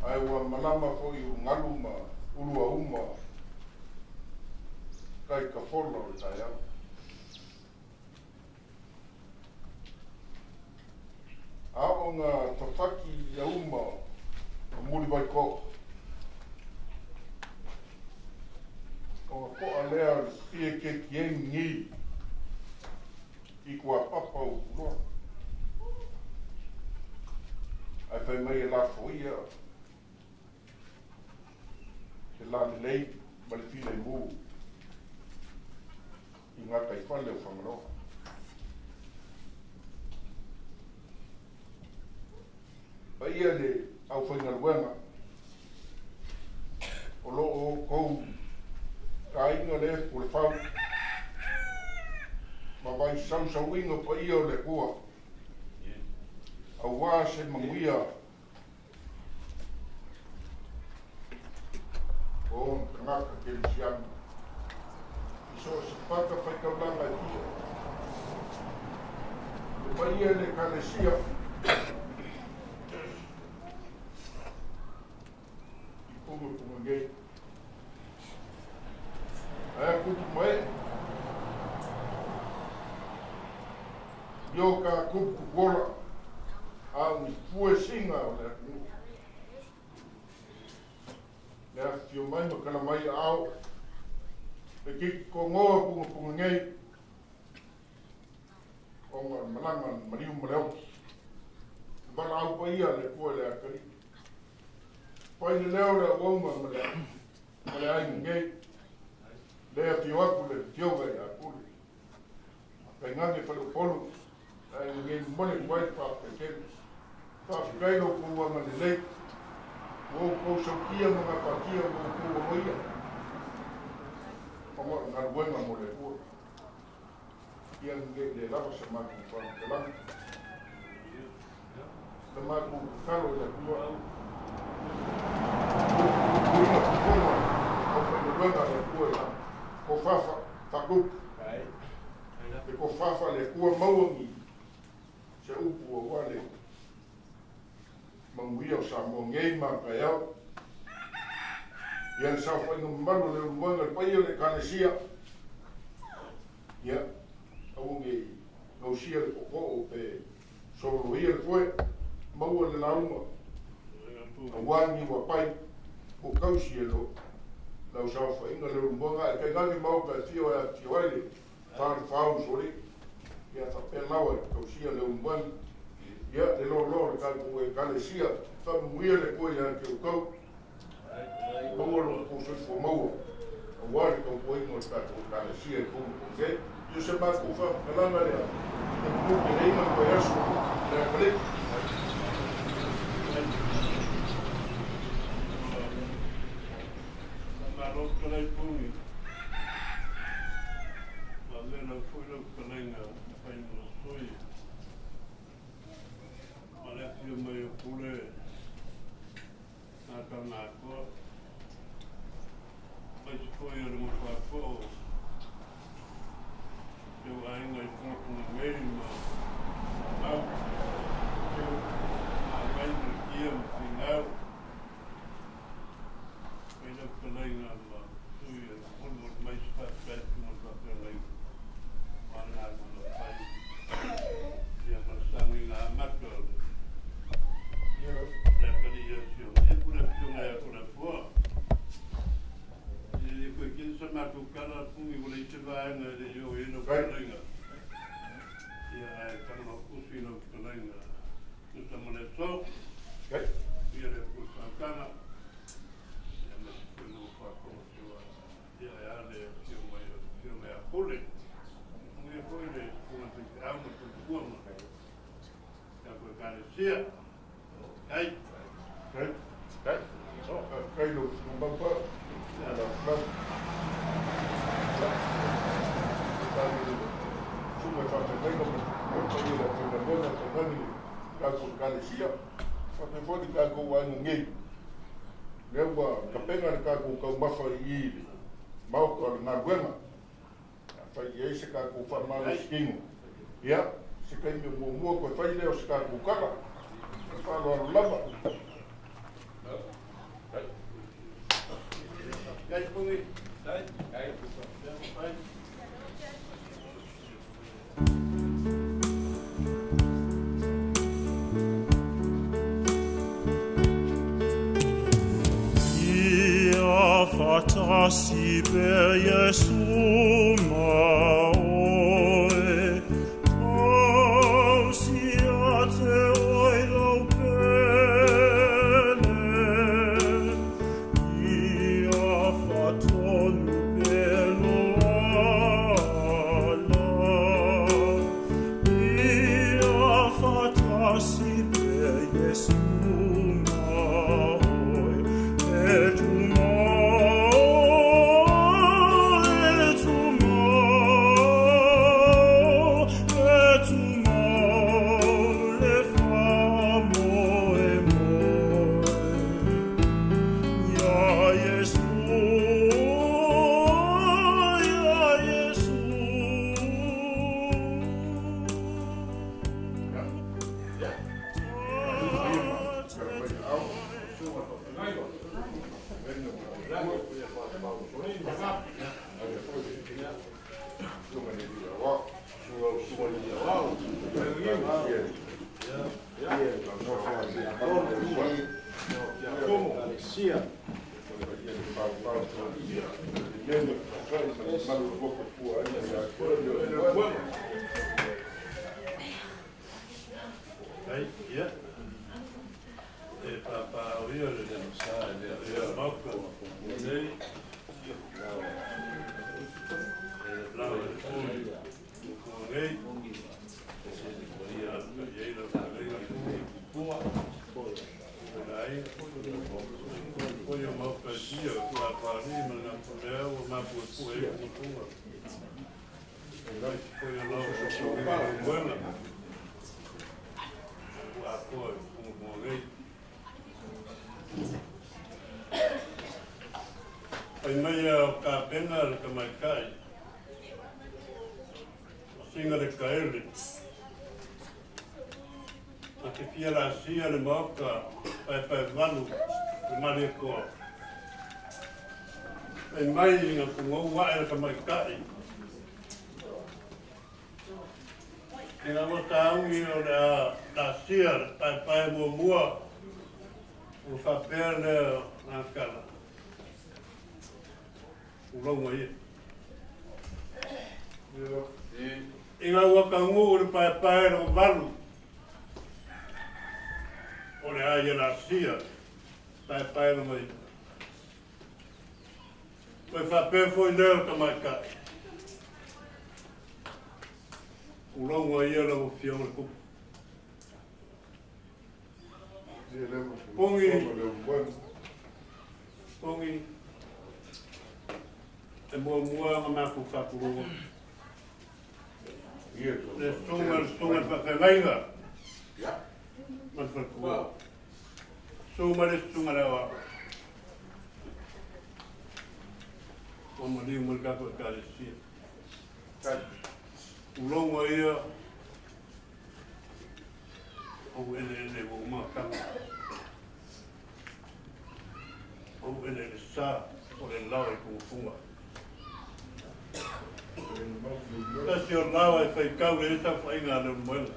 Speaker 2: Ae ua malama foi ulugalu ma uluauma tai tafola o le taeao. A oo ina fafati i auma o Mulivaiko'o, ona to'a lea o le pie ketieni i kuapapa o Utuloa. Ae fai mai e lafoia le lalelei ma le filemu i gataifale o Fagaloa. Paia le aufaigaluega o lo o outou taina le efu o le fau ma vaisausauina paia o le Atua aua se manuia o ona tagata kerisiano i so o se fatafaitaulaga e fia. Le paia i le Ekalesia i Pungapunga nei. Ae a kupu mai, i o ka kupu kupu ola, a o ni fuesiga o le atunuu. Le afifio mai ma tala mai aao, le keiki togoa pugapuga nei, ona o le malaga a le maliu ma le oti. Le valaau paia a le Atua i le atalii. Fai le leo o le auauna ma le ma le aiga nei, le afio atu le Afioga ia Pule. Tainane Faleupolu, le aiga nei momoli atu ai le faafetai tele. Faafetai lo outou agalelei, ua outou sautia ma gapatia ua outou aloaia ona o le galuega mo le Atua. Ia nei le lava sa matou faamatalaga. Na matou tatalo i le Atua, puipuiga totonu o le aufaigaluega a le Atua i lalo. Tofafa, faatupu. Le tofafa a le Atua maua ni se upu aua le manuia o Samoa nei ma a taeao. Ia le saofaiga mamalu a le Ulumoega, le paia o le Ekalesia, ia, aua ne i gausia le tootoo pe soloia le foe, maua le lauga, aua ni ua pai, ua tausi e lo lau saofaiga le Ulumoega, ae tainane maota e fia e afifio ai le falefa o Usoalii, ia faapea lawa e tausia le Ulumoega, ia le loaloa o le tatou Ekalesia, faamanuia le Atua ia te outou, maua lo outou soifua maua, aua le tautuaina o le tatou Ekalesia i totonu o nei. Ia o se matou faamatalaga lea e manuteleina le vaiaso le atalii.
Speaker 3: Faamalo fetalai Puni. Ua avea lau foi lau fetalaiga e fai ma sui ma le afio mai o Pule nā tana atoa. Aemaise foi o le nofo o si ou aiga i Pugapuga nei ma Lau, Maavai ma Letia ma Finau. Fai lau fetalaiga ma sui e molimoli mai se faafetai i susuga i le faafeagaiga o ana galuega fai ia ma le sauniga amata o le atalii o si o Ipu le afioga ia Toleafoa. E le toe tele sa matou tala puni ua leai se vaega e le i oo i ai lau fetalaiga. Ia ae tago usi lau fetalaiga tusa ma le aso. Ia le Atua faautaga. Ia aemaise foi le nofo a ia e a le afio mai o le afioga ia Pule. Manuia foi le susuga i le faifeau ma le faletua ma le tatou Ekalesia. Kai.
Speaker 2: Kai. Kai. Faafetai i lau Susuga Maupa. Lau. Susuga i faafeagaiga ma le paia o le aufaigaluega tainane le tatou Ekalesia. Faapea foi le tatou aiga nei. Lea ua tapena le tatou taumafa i i le Maota o le galuega. Afai e i ai se tatou faamalositino, ia, se taimi o muamua toe fai lea o se tatou tala. Ma le faaaloalo lava.
Speaker 4: Ia faatasi pea Iesu ma oe, tausi ia te oe lau pele. Ia faatonu pea lo ala. Ia faatasi pea Iesu ma oe, e tumau, e tumau.
Speaker 3: Ai, ia. E pāpāoia le ia maoka nei. E lau e pui ko nei. Ia, ia ila whalenga pua. Ai, ko ia maoka tia, kua pāni ma ngā pulea ua mapu e pua e kutunga. Ko ia lau ko muenga. Ua akoa e punga nei. Pai mai a o ka pena le tamaitai. O singa le kaele. A te fia la sia le maoka pai pai valu le male koa. Pai mai nga pungou wae le tamaitai. Ina ua tāungi o le a la sia le pai pai mua mua ua whapea le ngā kala. Ulonga ia. I ngā waka ngu le pai pai le valu. O le a ia la sia pai pai le mai. Koe whapea foi leo ka mai kai. Ulonga ia la fia o le kupu. Pongi. Pongi. E mua mua nga maku whapurua. Le sunga le sunga le whakangaiga. Ma le whakua. Sunga le sunga le wa. O maliu mo le kako e kalesia. Ulonga ia o ele ele o makanga. O ele ele sa o le lau e kufunga. Tasi o lau e whaikau le esa whainga le moenga.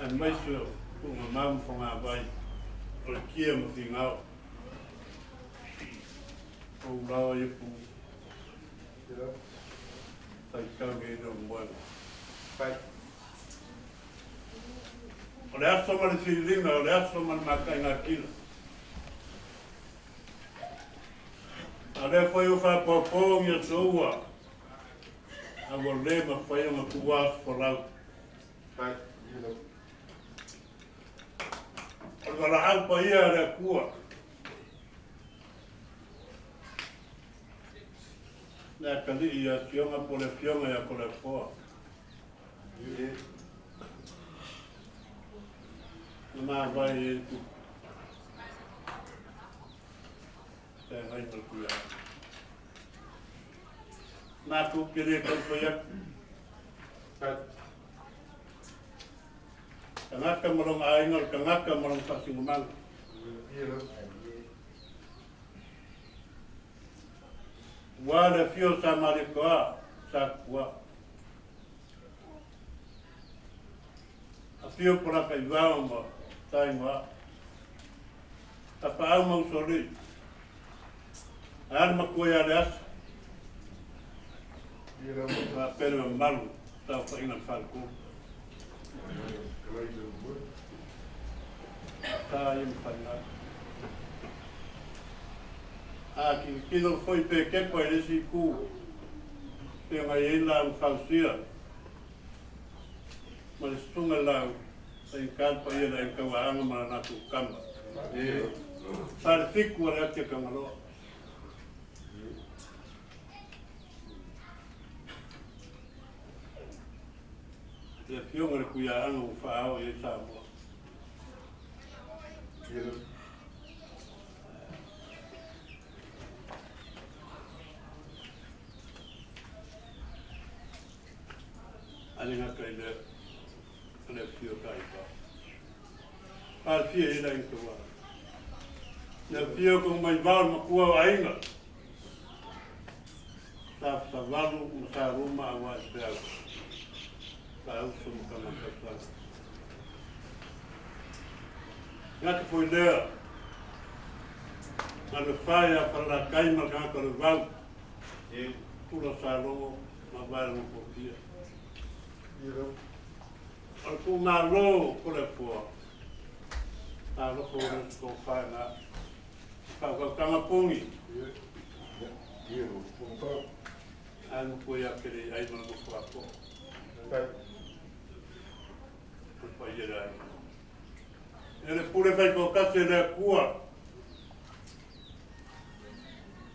Speaker 3: Ai mai se o ngā mamu whanga vai o le kia ma whingao. O lau e pu whaikau le esa moenga. O le aso ma le whiringa, o le aso ma le makai ngā kila. A le whai o whaapōpō ngia tōua. A ua le ma whai o ngā kuā whalau. O le wala au pa ia le akua. Le akali ia fionga po le fionga ia ko le foa. Na maa vai e tu. Te ngai ma kuia. Nā kū kere kau atu. Kangaka marong ainga, kangaka marong whasingamanga. Wa le fio sa marikoa, sa kua. A fio poraka i wao ma taingoa. Ta paau mausoli. A ana makua ia le asa. Wa pere ma malu, tau whainga whalko. Tā ia mwhainga. A ki kino foi pe kepa i lesi ku. Pe ngai e la mwhausia. Ma le sunga lau. Sa i kalpa ia la i kawaanga ma la natu kama. Sa le fiku a le atia kangaloa. Le fionga le kuia anga u whaao i e Samoa. Ale ngaka i le fio ka i wā. Pā fia e la i wā. Le fio ko mai vāo makua o ainga. Sa savalu ma sa ruma a wā i peau. Ka uso mo ka makautanga.
Speaker 5: Gata foi lea, na le fai a Falelatai ma le tagata o Levau, pula o Salogo ma vae lona fuatia. O le tuumalo o le Atua, talofa ua le tofa i na faautautaga pogi. Ae matua ia te le ai ma le nofo atoa. O le paia le aiga. E le pule faitoatasi e le Atua.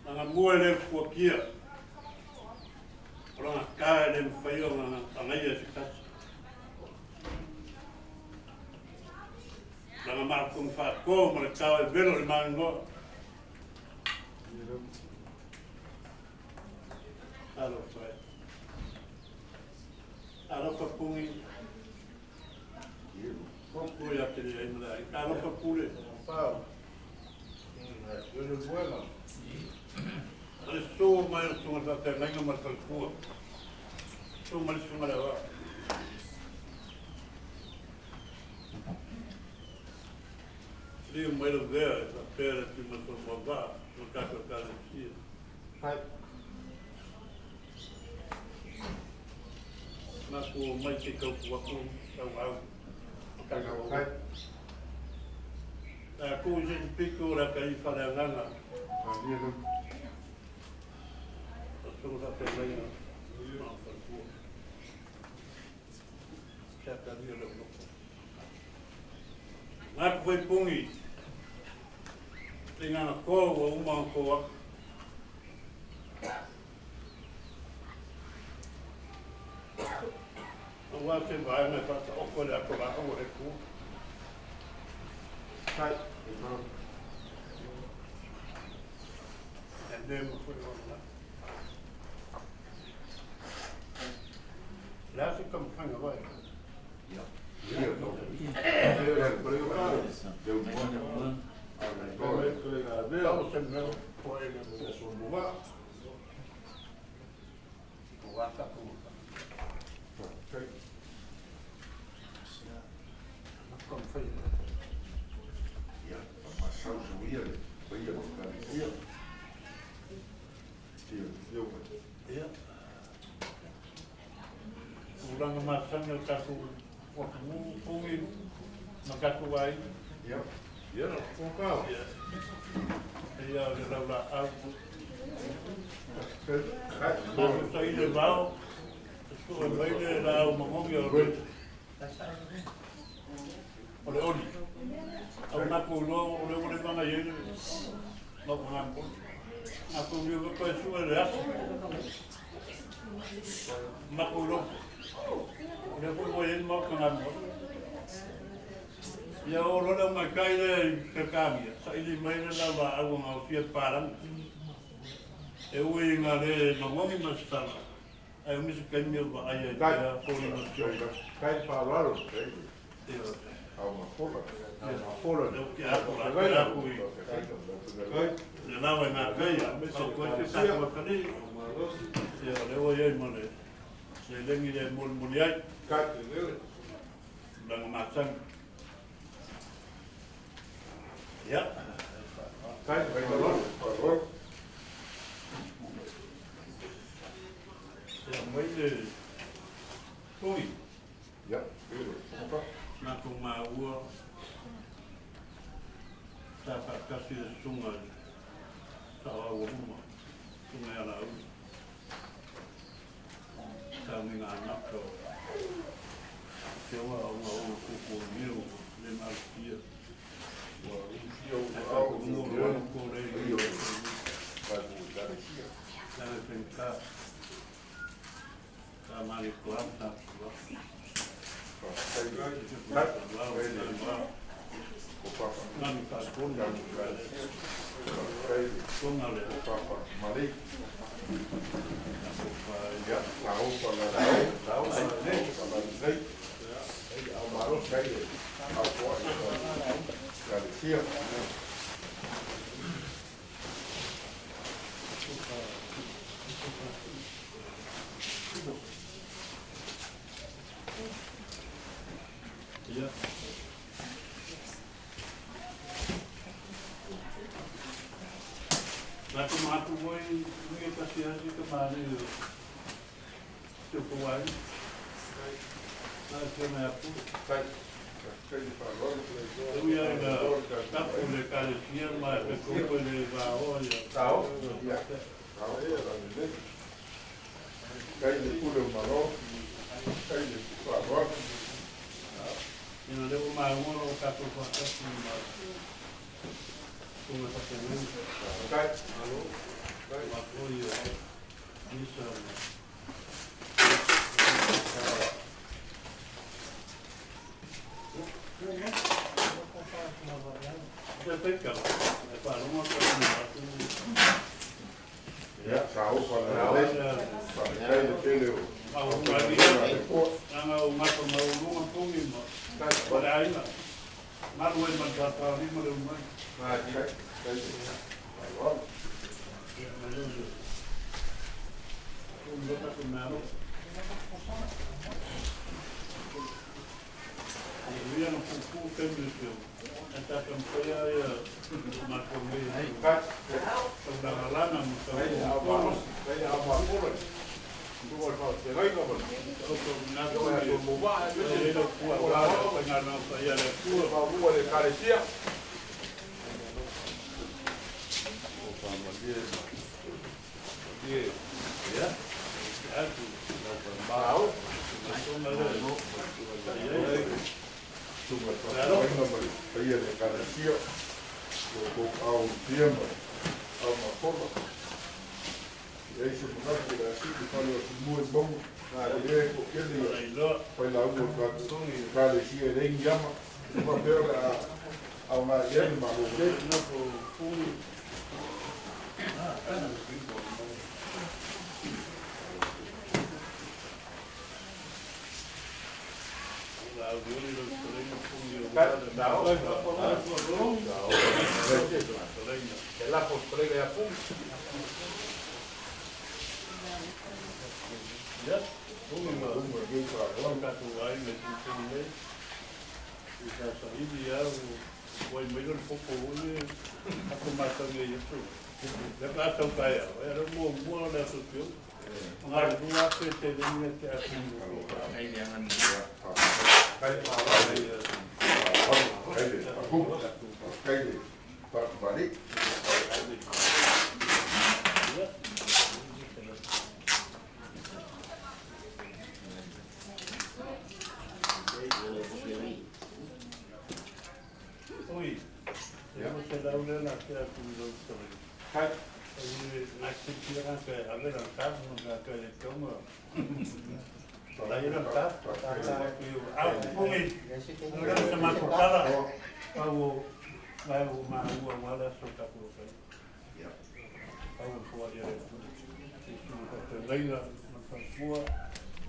Speaker 5: Lana mua e le fuatia. O lana ta e le mafai ona agaia e se tasi. Lana mafutoga faatoa ma le tao e velo i le maninoa. Talofa e. Talofa Puni. Koko ia te le ai ma le ai. Talofa Pule. O le susu mai o le susuga i le faafeagaiga ma le faletua. Susu mai le susuga i le aoao. Liu mai lavea e faapea le Tuimasolomoavaa o le tatou Ekalesia. Matou omai se i tautu atu tauau o tatou auauna. Tatou i se isi pito o le atalii faaleagaga. O susuga faafeagaiga ma faletua. Se atalii o le aulotu. Gatu foi puni le gagatoa ua uma ona to atu. Aua se vaega e faataoto e le ato laau a le Atua. E le mafai ona. Le a se taumafaiga vai? Tulaga masani o le tatou atunuu, pogi ma tatou aiga. Ia, ia le laulaau. Matou saili le vao, sue mai le laau mamogi o le o le oli. Au matou iloa o le ua leva ona i ai le maukagana. Matou liu toe sue le aso. Matou iloa. O lea foi ua i ai le maukagana. Ia o loa le aumaikai lea i Peretania, saili mai le laulaau ua gaosia e papalagi. E ui ina le mamogi ma se tala, ae umi se taimi o vaai ai pea foliga o le Lea ua tea atu la tea atu i le lawa i Gateia, fautua ai se tatou atalii. Ia o lea ua i ai ma le seleni lea e molimoli ai. Tulaga masani. Ia. Ia mai le togi. Matou maua sa faatasi le susuga i le Saoaualuma, susuga ia Laauli. Sauniga amata o Te Aoga o Kukuaniu le malosia. Ae faatumu o le ko le i le faigata. Sa mali koa sa tua. Nani faatonu. Tonga le. Ia. sia si ka mani o te ko wai. Na te mea pu. E ui ai na tapu le kalesia ma e koupe le vaoa ia.
Speaker 2: Tao. Tao e la le. Kai le pule o malo. Kai le fa'aloalo.
Speaker 5: Ina le o maunga o tatou fa'atasi ma tonga fa'afeagaiga.
Speaker 2: Kai.
Speaker 5: Mako ia misa ma. E peka, e wharonga ka ni atu.
Speaker 2: Ia, sao fa'alelei. Fa'afetai le tele o.
Speaker 5: Au maria, anga o mata maulunga pongi ma. O le aina. Malu e man tata lima le umai.
Speaker 2: Kai. Kai le fa'aloalo.
Speaker 5: Ia, mai leo le. O lota ko mea E ia na pupu temi o E tātou mpea ia mātou nei.
Speaker 2: Kai.
Speaker 5: Tau ma tau
Speaker 1: Kai a
Speaker 5: pōno.
Speaker 1: Kai a ma pole. Tu o fa'afeagaiga ma
Speaker 5: Tau tau
Speaker 1: o
Speaker 5: nātou
Speaker 1: e
Speaker 5: i
Speaker 1: aso mo va'a
Speaker 5: e
Speaker 1: e
Speaker 5: le pua
Speaker 1: o
Speaker 5: wā
Speaker 1: la
Speaker 5: o ngā nau pa ia le pua.
Speaker 1: fa'amua le ekalesia.
Speaker 3: O fa'amalie ma malie.
Speaker 5: Ia, atu.
Speaker 1: Sao.
Speaker 5: Tonga le. Ia ia.
Speaker 2: Suga fa'afeagaiga ma le paia le ekalesia. O kou ao tia ma ao makola. E ai se manatu o le a sili fale o tumua i mauga. E lē to'atele ia
Speaker 5: Ai loa.
Speaker 2: failauga o le tatou ekalesia e leai ni ama. E faapea o le a aoga i ai le malo tele.
Speaker 5: Na po pungi. La au le telenga pungi o
Speaker 1: Kai.
Speaker 5: wā le
Speaker 1: Sao.
Speaker 5: mea. Telenga.
Speaker 1: E lafo fetalaiga ia Pugi.
Speaker 5: Ia, pungi ma.
Speaker 2: Uma lei fa'aloalo.
Speaker 5: Tatou ai me tūtū nei. I ka saili au, wai mai le popo oi, ako mātau nei atu. Le ka tau kai au, e ra mua mua le atu pio. Ngā rua te te ringa te atu.
Speaker 1: Kai fa'aloalo.
Speaker 5: Ai,
Speaker 2: Kai le fa'akupu. Kai le fa'akamali'i.
Speaker 5: ia. Oi, e mo te lau le la te atu i lau tore.
Speaker 1: Kai.
Speaker 5: Ai, nā te tira ka ave la tapu ka ka le tonga. La ira tapu, au pungi. Ora se ma kala. Au mai o ma ua wala so ka ko kai. Au fo ia le tu. Ti su ka te leila ma ka fua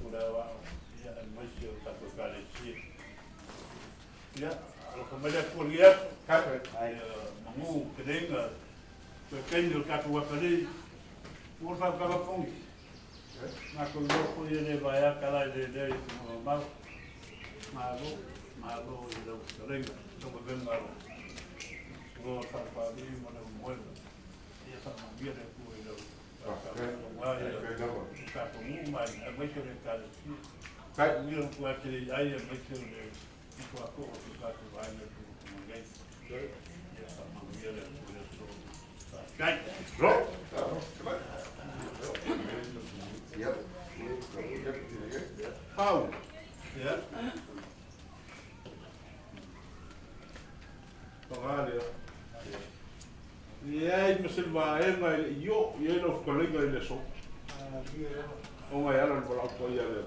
Speaker 5: ora wa ia al mai se o ta ko ka le si. Ia, alo ko mai ko ia
Speaker 1: Kai.
Speaker 5: mangu kedenga ko kenyo ka ko wakali. Ua fa ka pungi. Nā ko loko ia le vai kala i le le i te mga mau. Malo, malo i lau talenga, tonga venga alo. Ua whawhari mo le moewa. Ia whamamia le kua i lau. Wā ia
Speaker 2: Kai lava.
Speaker 5: ka ko ngu mai, a mai le ka le si.
Speaker 1: Kai.
Speaker 5: Ia kua te ai a mai le i kua ko o te ka te vai le ku ku mangai. Ia whamamia le kua i so. Kai.
Speaker 1: Ro.
Speaker 2: Ia.
Speaker 1: Pau.
Speaker 5: Ia.
Speaker 1: Pagā lea. Ia ai ma se vaega i le io i ai lau fetalaiga i le aso. Ona e ala le valaau paia le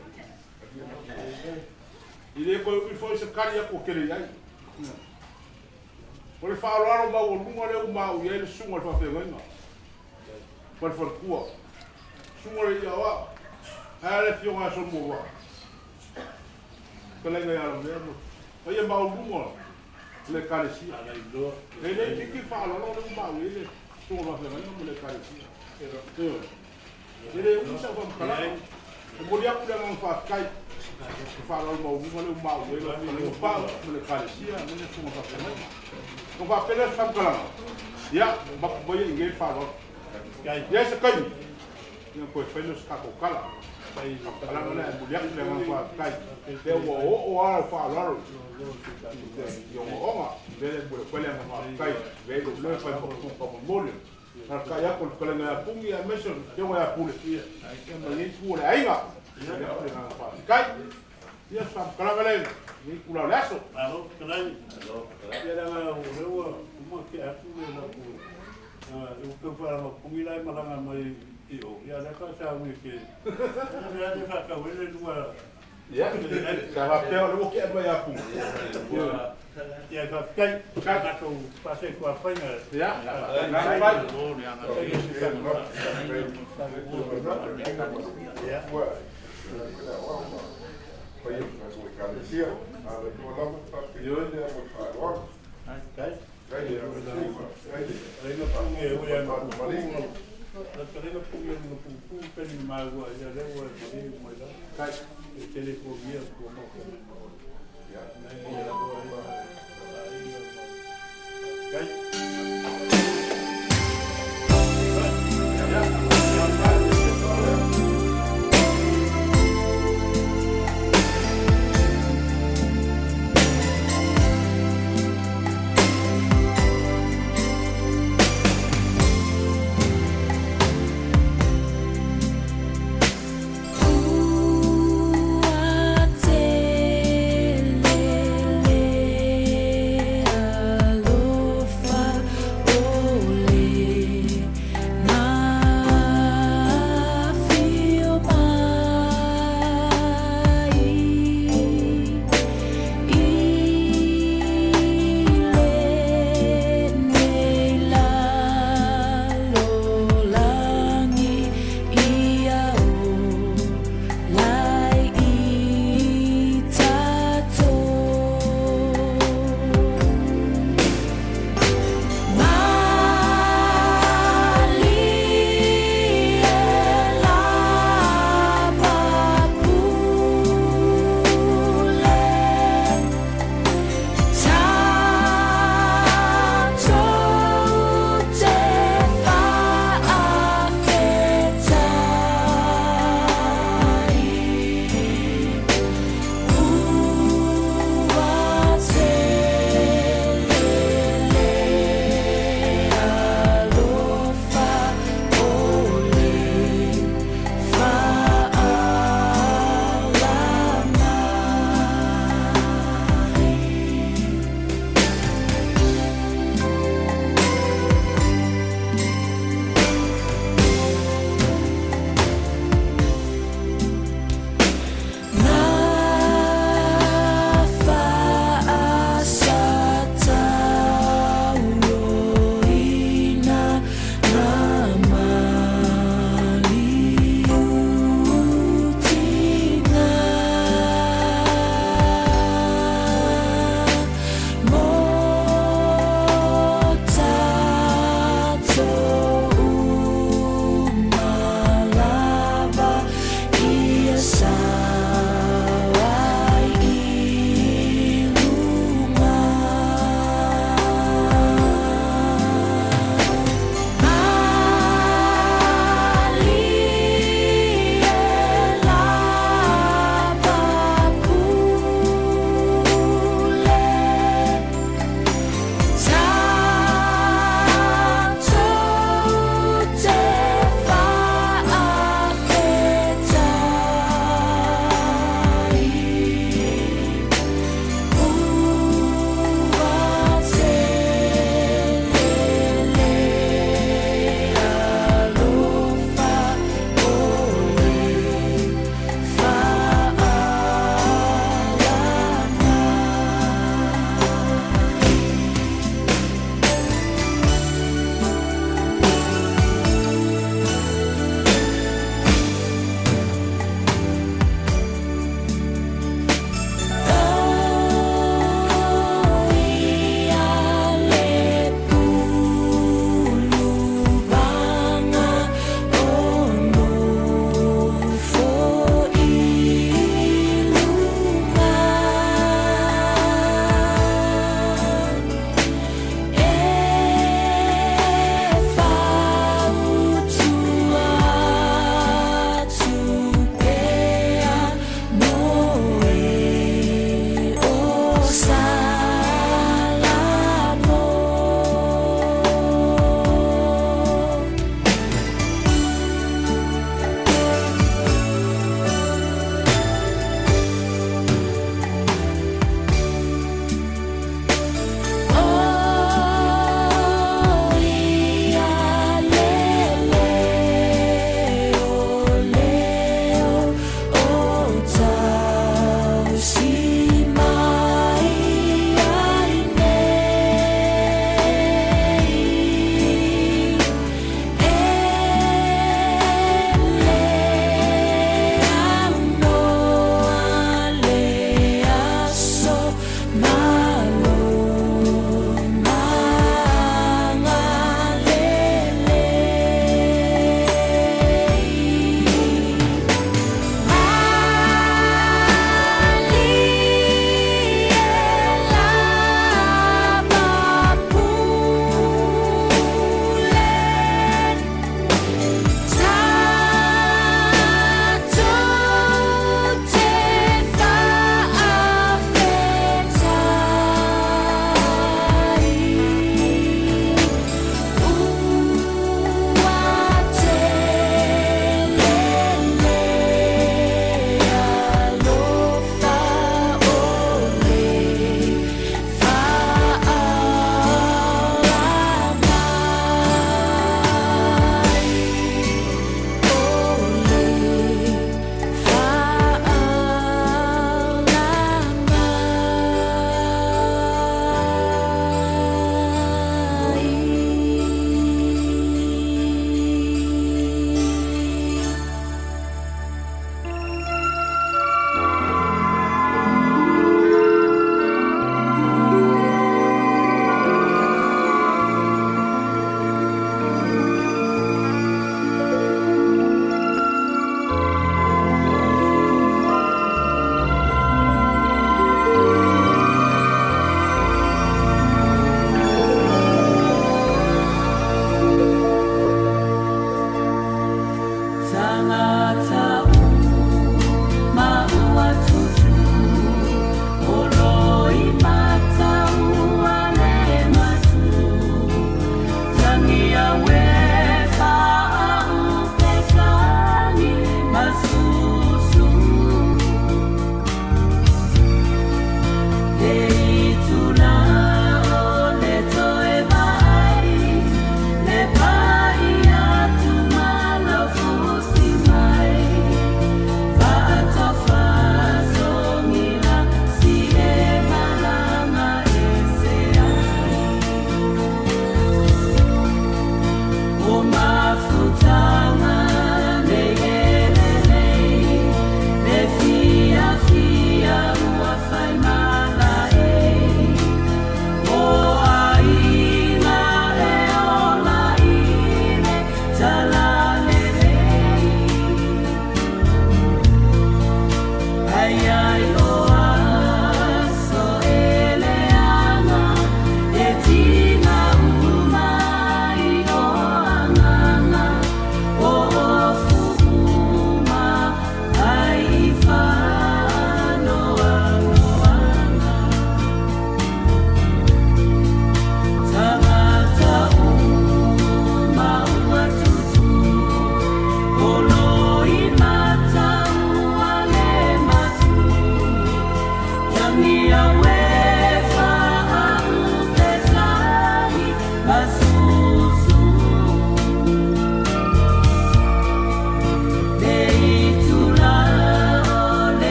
Speaker 1: Atua. I lē koe umi foi se kali aku o kele i ai. O le fa'aloalo maualuga lea ua maau i ai le susuga le fa'afeagaiga. Ma le faletua. Susuga le ia oa'o. Ae le fioga aso mo va'a. Fetalaiga ia Lamea ma. Paia maualuga le ekalesia.
Speaker 5: Ala i loa.
Speaker 1: E le tiki fa'aloalo le ua maau i ai le susuga fa'afeagaiga ma le ekalesia. Ioe. E le umi sau fa'amatalaga. E moli aku le agaga fa'afetai. E fa'aloalo maualuga le ua maau i ai lau fetalaiga Pau ma le ekalesia ma le susuga fa'afeagaiga. O fa'apele le fa'amatalaga. Ia, mapu maia i gei le fa'aloalo.
Speaker 5: Kai.
Speaker 1: Ia se kaimi. Ia toe fai lea o se tatou tala. Faamatalaga lea e momoli atu le agaga faafetai, lea ua oooo lava lau faaaloalo i te i ogaoga. O le mea lea e momoli atu ai le agaga faafetai, avea ai lou leo e fai ma fofoga taumolimoli. Alaalatai atu le fetalaiga ia Puni aemaise o le afioga ia Pule, ia ma lenei itu o le aiga. E momoli atu le agaga faafetai. Ia, o se faamatalaga lea i lenei itula o le aso.
Speaker 5: Malo fetalai. Ia leaga o lea ua uma tea atu le latou e pei ua faalaga la e malaga mai i o, ia lea ka sauni ke. Ia le faatau ai le lua.
Speaker 1: Ia, sa faapea o lea ua tea mai ia Puni.
Speaker 5: Ia faafetai. Tatou faasetuafaiga.
Speaker 1: Ia, fai.
Speaker 5: Kai. Leiga pungi e ui ana pupu. La leiga pungi e una pupu pe ni maua ia lea ua e mali mai la.
Speaker 1: Kai.
Speaker 5: E telefonia tua mo ka mai mo. Nei ia ua e. Kai.
Speaker 6: Ua tele le alofa.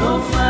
Speaker 6: Alofa.